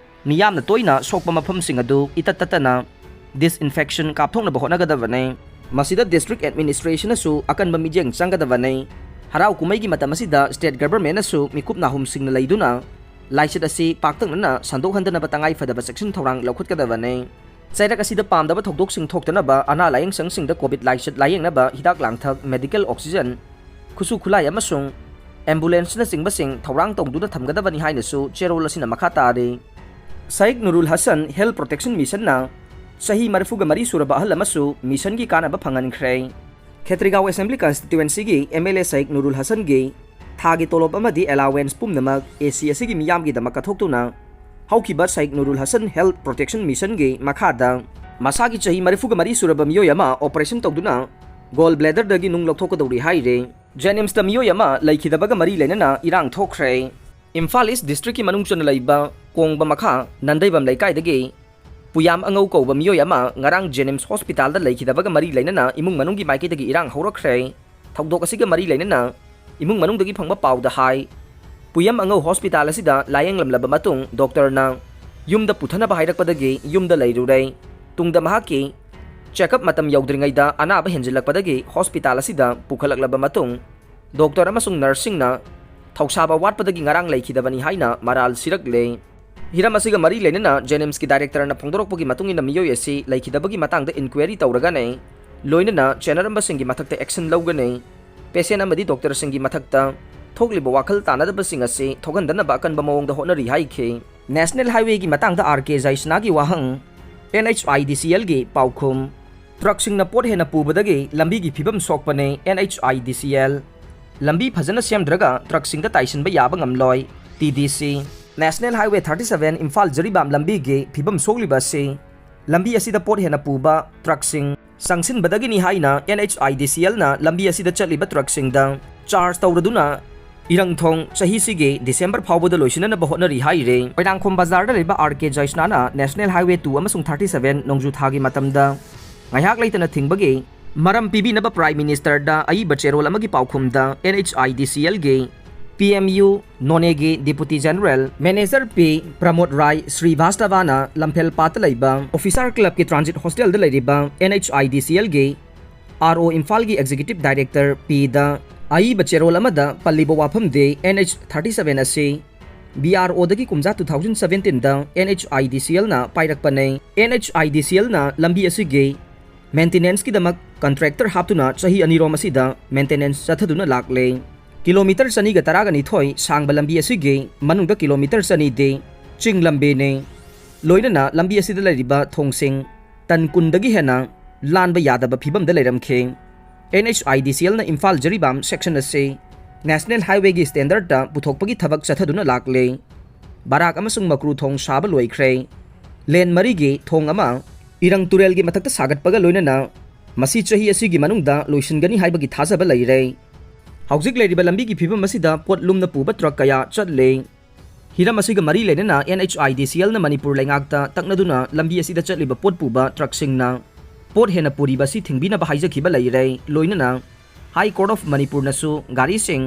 ꯃꯤꯌꯥꯝꯅ ꯇꯣꯏꯅ ꯁꯣꯛꯄ ꯃꯐꯝꯁꯤꯡ ꯑꯗꯨ ꯏꯇꯠ ꯇꯠꯇꯅ ꯗꯤꯁꯏꯟꯐꯦꯛꯁꯟ ꯀꯥꯞꯊꯣꯛꯅꯕ ꯍꯣꯠꯅꯒꯗꯕꯅꯤ꯫ ꯃꯁꯤꯗ ꯗꯤꯁꯇ꯭ꯔꯤꯛ ꯑꯦꯗꯃꯤꯅꯤꯁꯇ꯭ꯔꯦꯁꯟꯅꯁꯨ ꯑꯀꯟꯕ ꯃꯤꯠꯌꯦꯡ ꯆꯪꯒꯗꯕꯅꯤ꯫ ꯍꯔꯥꯎ ꯀꯨꯝꯍꯩꯒꯤ ꯃꯇꯝ ꯑꯁꯤꯗ ꯁ꯭ꯇꯦꯠ ꯒꯚꯔꯟꯃꯦꯟꯠꯅꯁꯨ ꯃꯤꯀꯨꯞ ꯅꯥꯍꯨꯝꯁꯤꯡꯅ ꯂꯩꯗꯨꯅ ꯂꯥꯏꯆꯠ ꯑꯁꯤ ꯄꯥꯛꯇꯛꯅꯅ ꯁꯟꯗꯣꯛꯍꯟꯗꯅꯕ ꯇꯉꯥꯏ ꯐꯗꯕ ꯆꯦꯛꯁꯤꯟ ꯊꯧꯔꯥꯡ ꯂꯧꯈꯠꯀꯗꯕꯅꯤ꯫ ꯆꯩꯔꯛ ꯑꯁꯤꯗ ꯄꯥꯝꯗꯕ ꯊꯧꯗꯣꯛꯁꯤꯡ ꯊꯣꯛꯇꯅꯕ ꯑꯅꯥ ꯂꯥꯌꯦꯡ ꯁꯪꯁꯤꯡꯗ ꯀꯣꯚꯤꯗ ꯂꯥꯏꯆꯠ ꯂꯥꯌꯦꯡꯅꯕ ꯍꯤꯗꯥꯛ ꯂꯥꯡꯊꯛ, ꯃꯦꯗꯤꯀꯦꯜ ꯑꯣꯛꯁꯤꯖꯟ, ꯈꯨꯠꯁꯨ ꯈꯨꯠꯂꯥꯏ ꯑꯃꯁꯨꯡ ꯑꯦꯝꯕꯨꯂꯦꯟꯁꯅꯆꯤꯡꯕꯁꯤꯡ ꯊꯧꯔꯥꯡ ꯇꯧꯗꯨꯅ ꯊꯝꯒꯗꯕꯅꯤ ꯍꯥꯏꯅꯁꯨ ꯆꯦꯔꯣꯜ ꯑꯁꯤꯅ ꯃꯈꯥ ꯇꯥꯔꯤ꯫ ꯁꯥꯏꯈ ꯅꯨꯔꯨꯜ ꯍꯁꯟ ꯍꯦꯜꯊ ꯄ꯭ꯔꯣꯇꯦꯛꯁꯟ ꯃꯤꯁꯟꯅ ꯆꯍꯤ ꯃꯔꯤꯐꯨꯒ ꯃꯔꯤ ꯁꯨꯔꯕ ꯑꯍꯜ ꯑꯃꯁꯨ ꯃꯤꯁꯟꯒꯤ ꯀꯥꯟꯅꯕ ꯐꯪꯍꯟꯈ꯭ꯔꯦ꯫ ꯈꯦꯇ꯭ꯔꯤꯒꯥꯎ ꯑꯦꯁꯦꯝꯕ꯭ꯂꯤ ꯀꯟꯁꯇꯤꯇ꯭ꯋꯦꯟꯁꯤꯒꯤ ꯑꯦꯝ ꯑꯦꯜ ꯑꯦ ꯁꯥꯏꯈ ꯅꯨꯔꯨꯜ ꯍꯁꯟꯒꯤ ꯊꯥꯒꯤ ꯇꯣꯂꯣꯞ ꯑꯃꯗꯤ ꯑꯦꯂꯥꯋꯦꯟꯁ ꯄꯨꯝꯅꯃꯛ ꯑꯦ ꯁꯤ ꯑꯁꯤꯒꯤ ꯃꯤꯌꯥꯝꯒꯤꯗꯃꯛ ꯀꯠꯊꯣꯛꯇꯨꯅ ꯍꯧꯈꯤꯕ ꯁꯥꯏꯈ ꯅꯨꯔꯨꯜ ꯍꯁꯟ ꯍꯦꯜꯊ ꯄ꯭ꯔꯣꯇꯦꯛꯁꯟ ꯃꯤꯁꯟꯒꯤ ꯃꯈꯥꯗ ꯃꯁꯥꯒꯤ ꯆꯍꯤ ꯃꯔꯤꯐꯨꯒ ꯃꯔꯤ ꯁꯨꯔꯕ ꯃꯤꯑꯣꯏ ꯑꯃ ꯑꯣꯄꯔꯦꯁꯟ ꯇꯧꯗꯨꯅ ꯒꯣꯜ ꯕ꯭ꯂꯦꯗꯔꯗꯒꯤ ꯅꯨꯡ ꯂꯧꯊꯣꯛꯀꯗꯧꯔꯤ ꯍꯥꯏꯔꯦ꯫ ꯖꯦꯅꯤꯝꯁꯇ ꯃꯤꯑꯣꯏ ꯑꯃ ꯂꯩꯈꯤꯗꯕꯒ ꯃꯔꯤ ꯂꯩꯅꯅ ꯏꯔꯥꯡ ꯊꯣꯛꯈ꯭ꯔꯦ꯫ ꯏꯝꯐꯥꯜ ꯏꯁ ꯗꯤꯁꯇ꯭ꯔꯤꯛꯀꯤ ꯃꯅꯨꯡ ꯆꯟꯅ ꯂꯩꯕ ꯀꯣꯡꯕ ꯃꯈꯥ ꯅꯟꯗꯩꯕꯝ ꯂꯩꯀꯥꯏꯗꯒꯤ ꯄꯨꯌꯥꯝ ꯑꯉꯧ ꯀꯧꯕ ꯃꯤꯑꯣꯏ ꯑꯃ ꯉꯔꯥꯡ ꯖꯦꯅꯤꯝꯁ ꯍꯣꯁꯄꯤꯇꯥꯜꯗ ꯂꯩꯈꯤꯗꯕꯒ ꯃꯔꯤ ꯂꯩꯅꯅ ꯏꯃꯨꯡ ꯃꯅꯨꯡꯒꯤ ꯃꯥꯏꯀꯩꯗꯒꯤ ꯏꯔꯥꯡ ꯍꯧꯔꯛꯈ꯭ꯔꯦ꯫ ꯊꯧꯗꯣꯛ ꯑꯁꯤꯒ ꯃꯔꯤ ꯂꯩꯅꯅ ꯏꯃꯨꯡ ꯃꯅꯨꯡꯗꯒꯤ ꯐꯪꯕ ꯄꯥꯎꯗ ꯍꯥꯏ, ꯄꯨꯌꯝ ꯑꯉꯧ ꯍꯣꯁꯄꯤꯇꯥꯜ ꯑꯁꯤꯗ ꯂꯥꯌꯦꯡꯂꯝꯂꯕ ꯃꯇꯨꯡ ꯗꯣꯛꯇꯔꯅ ꯌꯨꯝꯗ ꯄꯨꯊꯅꯕ ꯍꯥꯏꯔꯛꯄꯗꯒꯤ ꯌꯨꯝꯗ ꯂꯩꯔꯨꯔꯦ꯫ ꯇꯨꯡꯗ ꯃꯍꯥꯛꯀꯤ ꯆꯦꯛꯑꯞ ꯃꯇꯝ ꯌꯧꯗ꯭ꯔꯤꯉꯩꯗ ꯑꯅꯥꯕ ꯍꯦꯟꯖꯤꯜꯂꯛꯄꯗꯒꯤ ꯍꯣꯁꯄꯤꯇꯥꯜ ꯑꯁꯤꯗ ꯄꯨꯈꯠꯂꯛꯂꯕ ꯃꯇꯨꯡ ꯗꯣꯛꯇꯔ ꯑꯃꯁꯨꯡ ꯅꯔꯁꯁꯤꯡꯅ ꯊꯧꯁꯥꯕ ꯋꯥꯠꯄꯗꯒꯤ ꯉꯔꯥꯡ ꯂꯩꯈꯤꯗꯕꯅꯤ ꯍꯥꯏꯅ ꯃꯔꯥꯜ ꯁꯤꯔꯛꯂꯦ꯫ ꯍꯤꯔꯝ ꯑꯁꯤꯒ ꯃꯔꯤ ꯂꯩꯅꯅ ꯖꯦꯅꯤꯝꯁꯀꯤ ꯗꯥꯏꯔꯦꯛꯇꯔꯅ ꯐꯣꯡꯗꯣꯔꯛꯄꯒꯤ ꯃꯇꯨꯡ ꯏꯟꯅ ꯃꯤꯑꯣꯏ ꯑꯁꯤ ꯂꯩꯈꯤꯗꯕꯒꯤ ꯃꯇꯥꯡꯗ ꯏꯟꯀ꯭ꯋꯥꯏꯔꯤ ꯇꯧꯔꯒꯅꯤ, ꯂꯣꯏꯅꯅ ꯆꯦꯟꯅꯔꯝꯕꯁꯤꯡꯒꯤ ꯃꯊꯛꯇ ꯑꯦꯛꯁꯟ ꯂꯧꯒꯅꯤ꯫ ꯄꯦꯁꯦꯟ ꯑꯃꯗꯤ ꯗꯣꯛꯇꯔꯁꯤꯡꯒꯤ ꯃꯊꯛꯇ ꯊꯣꯛꯂꯤꯕ ꯋꯥꯈꯜ ꯇꯥꯅꯗꯕꯁꯤꯡ ꯑꯁꯤ ꯊꯣꯛꯍꯟꯗꯅꯕ ꯑꯀꯟꯕ ꯃꯑꯣꯡꯗ ꯍꯣꯠꯅꯔꯤ ꯍꯥꯏꯈꯤ꯫ ꯅꯦꯁꯅꯦꯜ ꯍꯥꯏꯋꯦꯒꯤ ꯃꯇꯥꯡꯗ ꯑꯥꯔ ꯀꯦ ꯖꯥꯏꯁꯅꯥꯒꯤ ꯋꯥꯍꯪ, ꯑꯦꯟ ꯑꯩꯆ ꯑꯥꯏ ꯗꯤ ꯁꯤ ꯑꯦꯜꯒꯤ ꯄꯥꯎꯈꯨꯝ꯫ ꯇ꯭ꯔꯛꯁꯤꯡꯅ ꯄꯣꯠ ꯍꯦꯟꯅ ꯄꯨꯕꯗꯒꯤ ꯂꯝꯕꯤꯒꯤ ꯐꯤꯕꯝ ꯁꯣꯛꯄꯅꯦ꯫ NHIDCL꯫ ꯂꯝꯕꯤ ꯐꯖꯅ ꯁꯦꯝꯗ꯭ꯔꯒ ꯇ꯭ꯔꯛꯁꯤꯡꯗ ꯇꯥꯏꯁꯤꯟꯕ ꯌꯥꯕ ꯉꯝꯂꯣꯏ꯫ TDC꯫ National Highway thirty seven Imphal Jiribam ꯂꯝꯕꯤꯒꯤ ꯐꯤꯕꯝ ꯁꯣꯛꯂꯤꯕ ꯑꯁꯤ ꯂꯝꯕꯤ ꯑꯁꯤꯗ ꯄꯣꯠ ꯍꯦꯟꯅ ꯄꯨꯕ ꯇ꯭ꯔꯛꯁꯤꯡ ꯆꯪꯁꯤꯟꯕꯗꯒꯤꯅꯤ ꯍꯥꯏꯅ NHIDCLꯅ ꯂꯝꯕꯤ ꯑꯁꯤꯗ ꯆꯠꯂꯤꯕ ꯇ꯭ꯔꯛꯁꯤꯡꯗ ꯆꯥꯔꯖ ꯇꯧꯔꯗꯨꯅ ꯏꯔꯪꯊꯣꯡ ꯆꯍꯤꯁꯤꯒꯤ ꯗꯤꯁꯦꯝꯕꯔ ꯐꯥꯎꯕꯗ ꯂꯣꯏꯁꯤꯟꯅꯅꯕ ꯍꯣꯠꯅꯔꯤ ꯍꯥꯏꯔꯦ꯫ ꯃꯣꯏꯔꯥꯡꯈꯣꯝ ꯕꯖꯥꯔꯗ ꯂꯩꯕ RK ꯖꯣꯏꯁꯅꯥꯅ National Highway two ꯑꯃꯁꯨꯡ thirty seven ꯅꯣꯡꯖꯨ ꯊꯥꯒꯤ ꯃꯇꯝꯗ ꯉꯥꯏꯍꯥꯛ ꯂꯩꯇꯅ ꯊꯤꯡꯕꯒꯤ ꯃꯔꯝ ꯄꯤꯕꯤꯅꯕ Prime Ministerꯗ ꯑꯏꯕ ꯆꯦꯔꯣꯜ ꯑꯃꯒꯤ ꯄꯥꯎꯈꯨꯝꯗ NHIDCLꯒꯤ PMU ꯅꯣꯅꯦꯒꯤ Deputy General Manager P ꯄ꯭ꯔꯃꯣꯗ ꯔꯥꯏ ꯁ꯭ꯔꯤꯚꯥꯁꯇꯚꯥꯅ ꯂꯝꯐꯦꯜ ꯄꯥꯠꯇ ꯂꯩꯕ Officer Clubꯀꯤ Transit Hostelꯗ ꯂꯩꯔꯤꯕ NHIDCLꯒꯤ RO ꯏꯝꯐꯥꯜꯒꯤ Executive Director Pꯗ ꯑꯏꯕ ꯆꯦꯔꯣꯜ ꯑꯃꯗ ꯄꯜꯂꯤꯕ ꯋꯥꯐꯝꯗꯤ NH thirty seven ꯑꯁꯤ BROꯗꯒꯤ ꯀꯨꯝꯖꯥ two thousand seventeenꯗ NHIDCLꯅ ꯄꯥꯏꯔꯛꯄꯅꯦ꯫ NHIDCLꯅ ꯂꯝꯕꯤ ꯑꯁꯤꯒꯤ maintenanceꯀꯤꯗꯃꯛ contractor ꯍꯥꯞꯇꯨꯅ ꯆꯍꯤ ꯑꯅꯤꯔꯣꯝ ꯑꯁꯤꯗ maintenance ꯆꯠꯊꯗꯨꯅ ꯂꯥꯛꯂꯦ꯫ ꯀꯤꯂꯣꯃꯤꯇꯔ ꯆꯅꯤꯒ ꯇꯔꯥꯒ ꯅꯤꯊꯣꯏ ꯁꯥꯡꯕ ꯂꯝꯕꯤ ꯑꯁꯤꯒꯤ ꯃꯅꯨꯡꯗ ꯀꯤꯂꯣꯃꯤꯇꯔ ꯆꯅꯤꯗꯤ ꯆꯤꯡ ꯂꯝꯕꯤꯅꯤ꯫ ꯂꯣꯏꯅꯅ ꯂꯝꯕꯤ ꯑꯁꯤꯗ ꯂꯩꯔꯤꯕ ꯊꯣꯡꯁꯤꯡ ꯇꯟ ꯀꯨꯟꯗꯒꯤ ꯍꯦꯟꯅ ꯂꯥꯟꯕ ꯌꯥꯗꯕ ꯐꯤꯕꯝꯗ ꯂꯩꯔꯝꯈꯤ꯫ NHIDCLꯅ ꯏꯝꯐꯥꯜ ꯖꯤꯔꯤꯕꯥꯝ section ꯑꯁꯤ National Highwayꯒꯤ standardꯇ ꯄꯨꯊꯣꯛꯄꯒꯤ ꯊꯕꯛ ꯆꯠꯊꯗꯨꯅ ꯂꯥꯛꯂꯦ꯫ ꯕꯔꯥꯛ ꯑꯃꯁꯨꯡ ꯃꯀ꯭ꯔꯨ ꯊꯣꯡ ꯁꯥꯕ ꯂꯣꯏꯈ꯭ꯔꯦ꯫ Lane ꯃꯔꯤꯒꯤ ꯊꯣꯡ ꯑꯃ ꯏꯔꯪ ꯇꯨꯔꯦꯜꯒꯤ ꯃꯊꯛꯇ ꯁꯥꯒꯠꯄꯒ ꯂꯣꯏꯅꯅ ꯃꯁꯤ ꯆꯍꯤ ꯑꯁꯤꯒꯤ ꯃꯅꯨꯡꯗ ꯂꯣꯏꯁꯤꯟꯒꯅꯤ ꯍꯥꯏꯕꯒꯤ ꯊꯥꯖꯕ ꯂꯩꯔꯦ꯫ ꯍꯧꯖꯤꯛ ꯂꯩꯔꯤꯕ ꯂꯝꯕꯤꯒꯤ ꯐꯤꯕꯝ ꯑꯁꯤꯗ ꯄꯣꯠ ꯂꯨꯝꯅ ꯄꯨꯕ ꯇ꯭ꯔꯛ ꯀꯌꯥ ꯆꯠꯂꯤ꯫ ꯍꯤꯔꯝ ꯑꯁꯤꯒ ꯃꯔꯤ ꯂꯩꯅꯅ NHIDCLꯅ ꯃꯅꯤꯄꯨꯔ ꯂꯩꯉꯥꯛꯇ ꯇꯛꯅꯗꯨꯅ ꯂꯝꯕꯤ ꯑꯁꯤꯗ ꯆꯠꯂꯤꯕ ꯄꯣꯠ ꯄꯨꯕ ꯇ꯭ꯔꯛꯁꯤꯡꯅ ꯄꯣꯠ ꯍꯦꯟꯅ ꯄꯨꯔꯤꯕ ꯑꯁꯤ ꯊꯤꯡꯕꯤꯅꯕ ꯍꯥꯏꯖꯈꯤꯕ ꯂꯩꯔꯦ꯫ ꯂꯣꯏꯅꯅ High Court of ꯃꯅꯤꯄꯨꯔꯅꯁꯨ ꯒꯥꯔꯤꯁꯤꯡ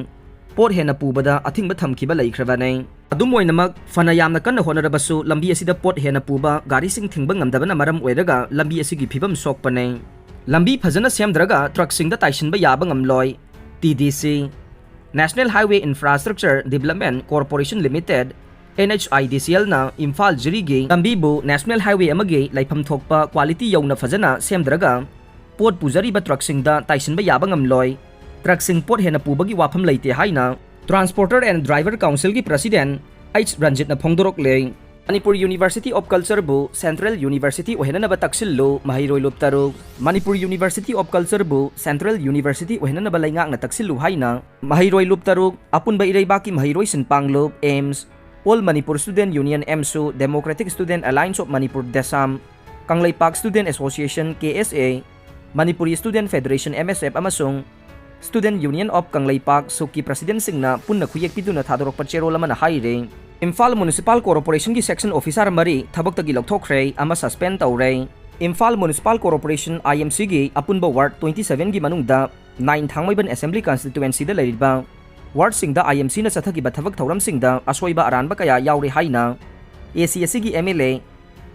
ꯄꯣꯠ ꯍꯦꯟꯅ ꯄꯨꯕꯗ ꯑꯊꯤꯡꯕ ꯊꯝꯈꯤꯕ ꯂꯩꯈ꯭ꯔꯕꯅꯦ꯫ ꯑꯗꯨꯝ ꯑꯣꯏꯅꯃꯛ, ꯐꯅ ꯌꯥꯝꯅ ꯀꯟꯅ ꯍꯣꯠꯅꯔꯕꯁꯨ ꯂꯝꯕꯤ ꯑꯁꯤꯗ ꯄꯣꯠ ꯍꯦꯟꯅ ꯄꯨꯕ ꯒꯥꯔꯤꯁꯤꯡ ꯊꯤꯡꯕ ꯉꯝꯗꯕꯅ ꯃꯔꯝ ꯑꯣꯏꯔꯒ ꯂꯝꯕꯤ ꯑꯁꯤꯒꯤ ꯐꯤꯕꯝ ꯁꯣꯛꯄꯅꯦ꯫ ꯂꯝꯕꯤ ꯐꯖꯅ ꯁꯦꯝꯗ꯭ꯔꯒ ꯇ꯭ꯔꯛꯁꯤꯡꯗ ꯇꯥꯏꯁꯤꯟꯕ ꯌꯥꯕ ꯉꯝꯂꯣꯏ꯫ TDC꯫ National Highway Infrastructure Development Corporation Limited, NHIDCLꯅ Imphal ꯖꯤꯔꯤꯒꯤ ꯂꯝꯕꯤꯕꯨ National Highway ꯑꯃꯒꯤ ꯂꯩꯐꯝ ꯊꯣꯛꯄ quality ꯌꯧꯅ ꯐꯖꯅ ꯁꯦꯝꯗ꯭ꯔꯒ ꯄꯣꯠ ꯄꯨꯖꯔꯤꯕ ꯇ꯭ꯔꯛꯁꯤꯡꯗ ꯇꯥꯏꯁꯤꯟꯕ ꯌꯥꯕ ꯉꯝꯂꯣꯏ꯫ ꯇ꯭ꯔꯛꯁꯤꯡ ꯄꯣꯠ ꯍꯦꯟꯅ ꯄꯨꯕꯒꯤ ꯋꯥꯐꯝ ꯂꯩꯇꯦ ꯍꯥꯏꯅ Transporter and Driver Councilꯒꯤ President H ꯔꯟꯖꯤꯠꯅ ꯐꯣꯡꯗꯣꯔꯛꯂꯦ꯫ Manipur University of Culture ꯕꯨ Central University ꯑꯣꯏꯍꯟꯅꯅꯕ ꯇꯛꯁꯤꯜꯂꯨ, ꯃꯍꯩꯔꯣꯏ ꯂꯨꯞ ꯇꯔꯨꯛ꯫ Manipur University of Culture ꯕꯨ Central University ꯑꯣꯏꯍꯟꯅꯅꯕ ꯂꯩꯉꯥꯛꯅ ꯇꯛꯁꯤꯜꯂꯨ ꯍꯥꯏꯅ ꯃꯍꯩꯔꯣꯏ ꯂꯨꯞ ꯇꯔꯨꯛ, ꯑꯄꯨꯟꯕ ꯏꯔꯩꯕꯥꯛꯀꯤ ꯃꯍꯩꯔꯣꯏꯁꯤꯡ ꯄꯥꯡꯂꯨꯞ, AIMS, All Manipur Student Union, AMSU, Democratic Student Alliance of Manipur, DESAM, Kangleipak Student Association, KSA, Manipuri Student Federation, MSF, ꯑꯃꯁꯨꯡ Student Union of ꯀꯪꯂꯩꯄꯥꯛ, ꯁꯨꯛꯀꯤ presidentꯁꯤꯡꯅ ꯄꯨꯟꯅ ꯈꯨꯌꯦꯛ ꯄꯤꯗꯨꯅ ꯊꯥꯗꯣꯔꯛꯄ ꯆꯦꯔꯣꯜ ꯑꯃꯅ ꯍꯥꯏꯔꯤ꯫ ꯏꯝꯐꯥꯜ Municipal Corporationꯒꯤ section officer ꯃꯔꯤ ꯊꯕꯛꯇꯒꯤ ꯂꯧꯊꯣꯛꯈ꯭ꯔꯦ, ꯑꯃ suspend ꯇꯧꯔꯦ꯫ ꯏꯝꯐꯥꯜ Municipal Corporation, IMCꯒꯤ ꯑꯄꯨꯟꯕ ward twenty sevenꯒꯤ ꯃꯅꯨꯡꯗ nine ꯊꯥꯡꯃꯩꯕꯟ Assembly Constituencyꯗ ꯂꯩꯔꯤꯕ wardꯁꯤꯡꯗ IMCꯅ ꯆꯠꯊꯈꯤꯕ ꯊꯕꯛ ꯊꯧꯔꯝꯁꯤꯡꯗ ꯑꯁꯣꯏꯕ ꯑꯔꯥꯟꯕ ꯀꯌꯥ ꯌꯥꯎꯔꯦ ꯍꯥꯏꯅ ACSCꯒꯤ MLA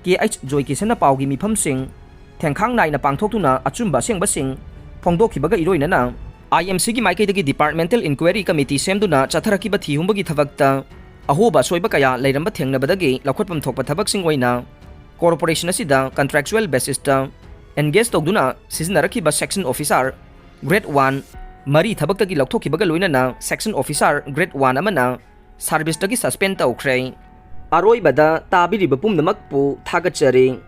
ꯀꯦ ꯑꯩꯆ ꯖꯣꯏꯀꯤꯁꯟꯅ ꯄꯥꯎꯒꯤ ꯃꯤꯐꯝꯁꯤꯡ ꯊꯦꯡꯈꯥꯡ ꯅꯥꯏꯅ ꯄꯥꯡꯊꯣꯛꯇꯨꯅ ꯑꯆꯨꯝꯕ ꯑꯁꯦꯡꯕꯁꯤꯡ ꯐꯣꯡꯗꯣꯛꯈꯤꯕꯒ ꯏꯔꯣꯏꯅꯅ IMCꯒꯤ ꯃꯥꯏꯀꯩꯗꯒꯤ Departmental Inquiry Committee ꯁꯦꯝꯗꯨꯅ ꯆꯠꯊꯔꯛꯈꯤꯕ ꯊꯤ ꯍꯨꯝꯕꯒꯤ ꯊꯕꯛꯇ ꯑꯍꯣꯕ ꯑꯁꯣꯏꯕ ꯀꯌꯥ ꯂꯩꯔꯝꯕ ꯊꯦꯡꯅꯕꯗꯒꯤ ꯂꯧꯈꯠꯐꯝ ꯊꯣꯛꯄ ꯊꯕꯛꯁꯤꯡ ꯑꯣꯏꯅ corporation ꯑꯁꯤꯗ contractual basisꯇ engage ꯇꯧꯗꯨꯅ ꯁꯤꯖꯤꯟꯅꯔꯛꯈꯤꯕ section officer grade one ꯃꯔꯤ ꯊꯕꯛꯇꯒꯤ ꯂꯧꯊꯣꯛꯈꯤꯕꯒ ꯂꯣꯏꯅꯅ section officer grade one ꯑꯃꯅ serviceꯇꯒꯤ suspend ꯇꯧꯈ꯭ꯔꯦ꯫ ꯑꯔꯣꯏꯕꯗ ꯇꯥꯕꯤꯔꯤꯕ ꯄꯨꯝꯅꯃꯛꯄꯨ ꯊꯥꯒꯠꯆꯔꯤ꯫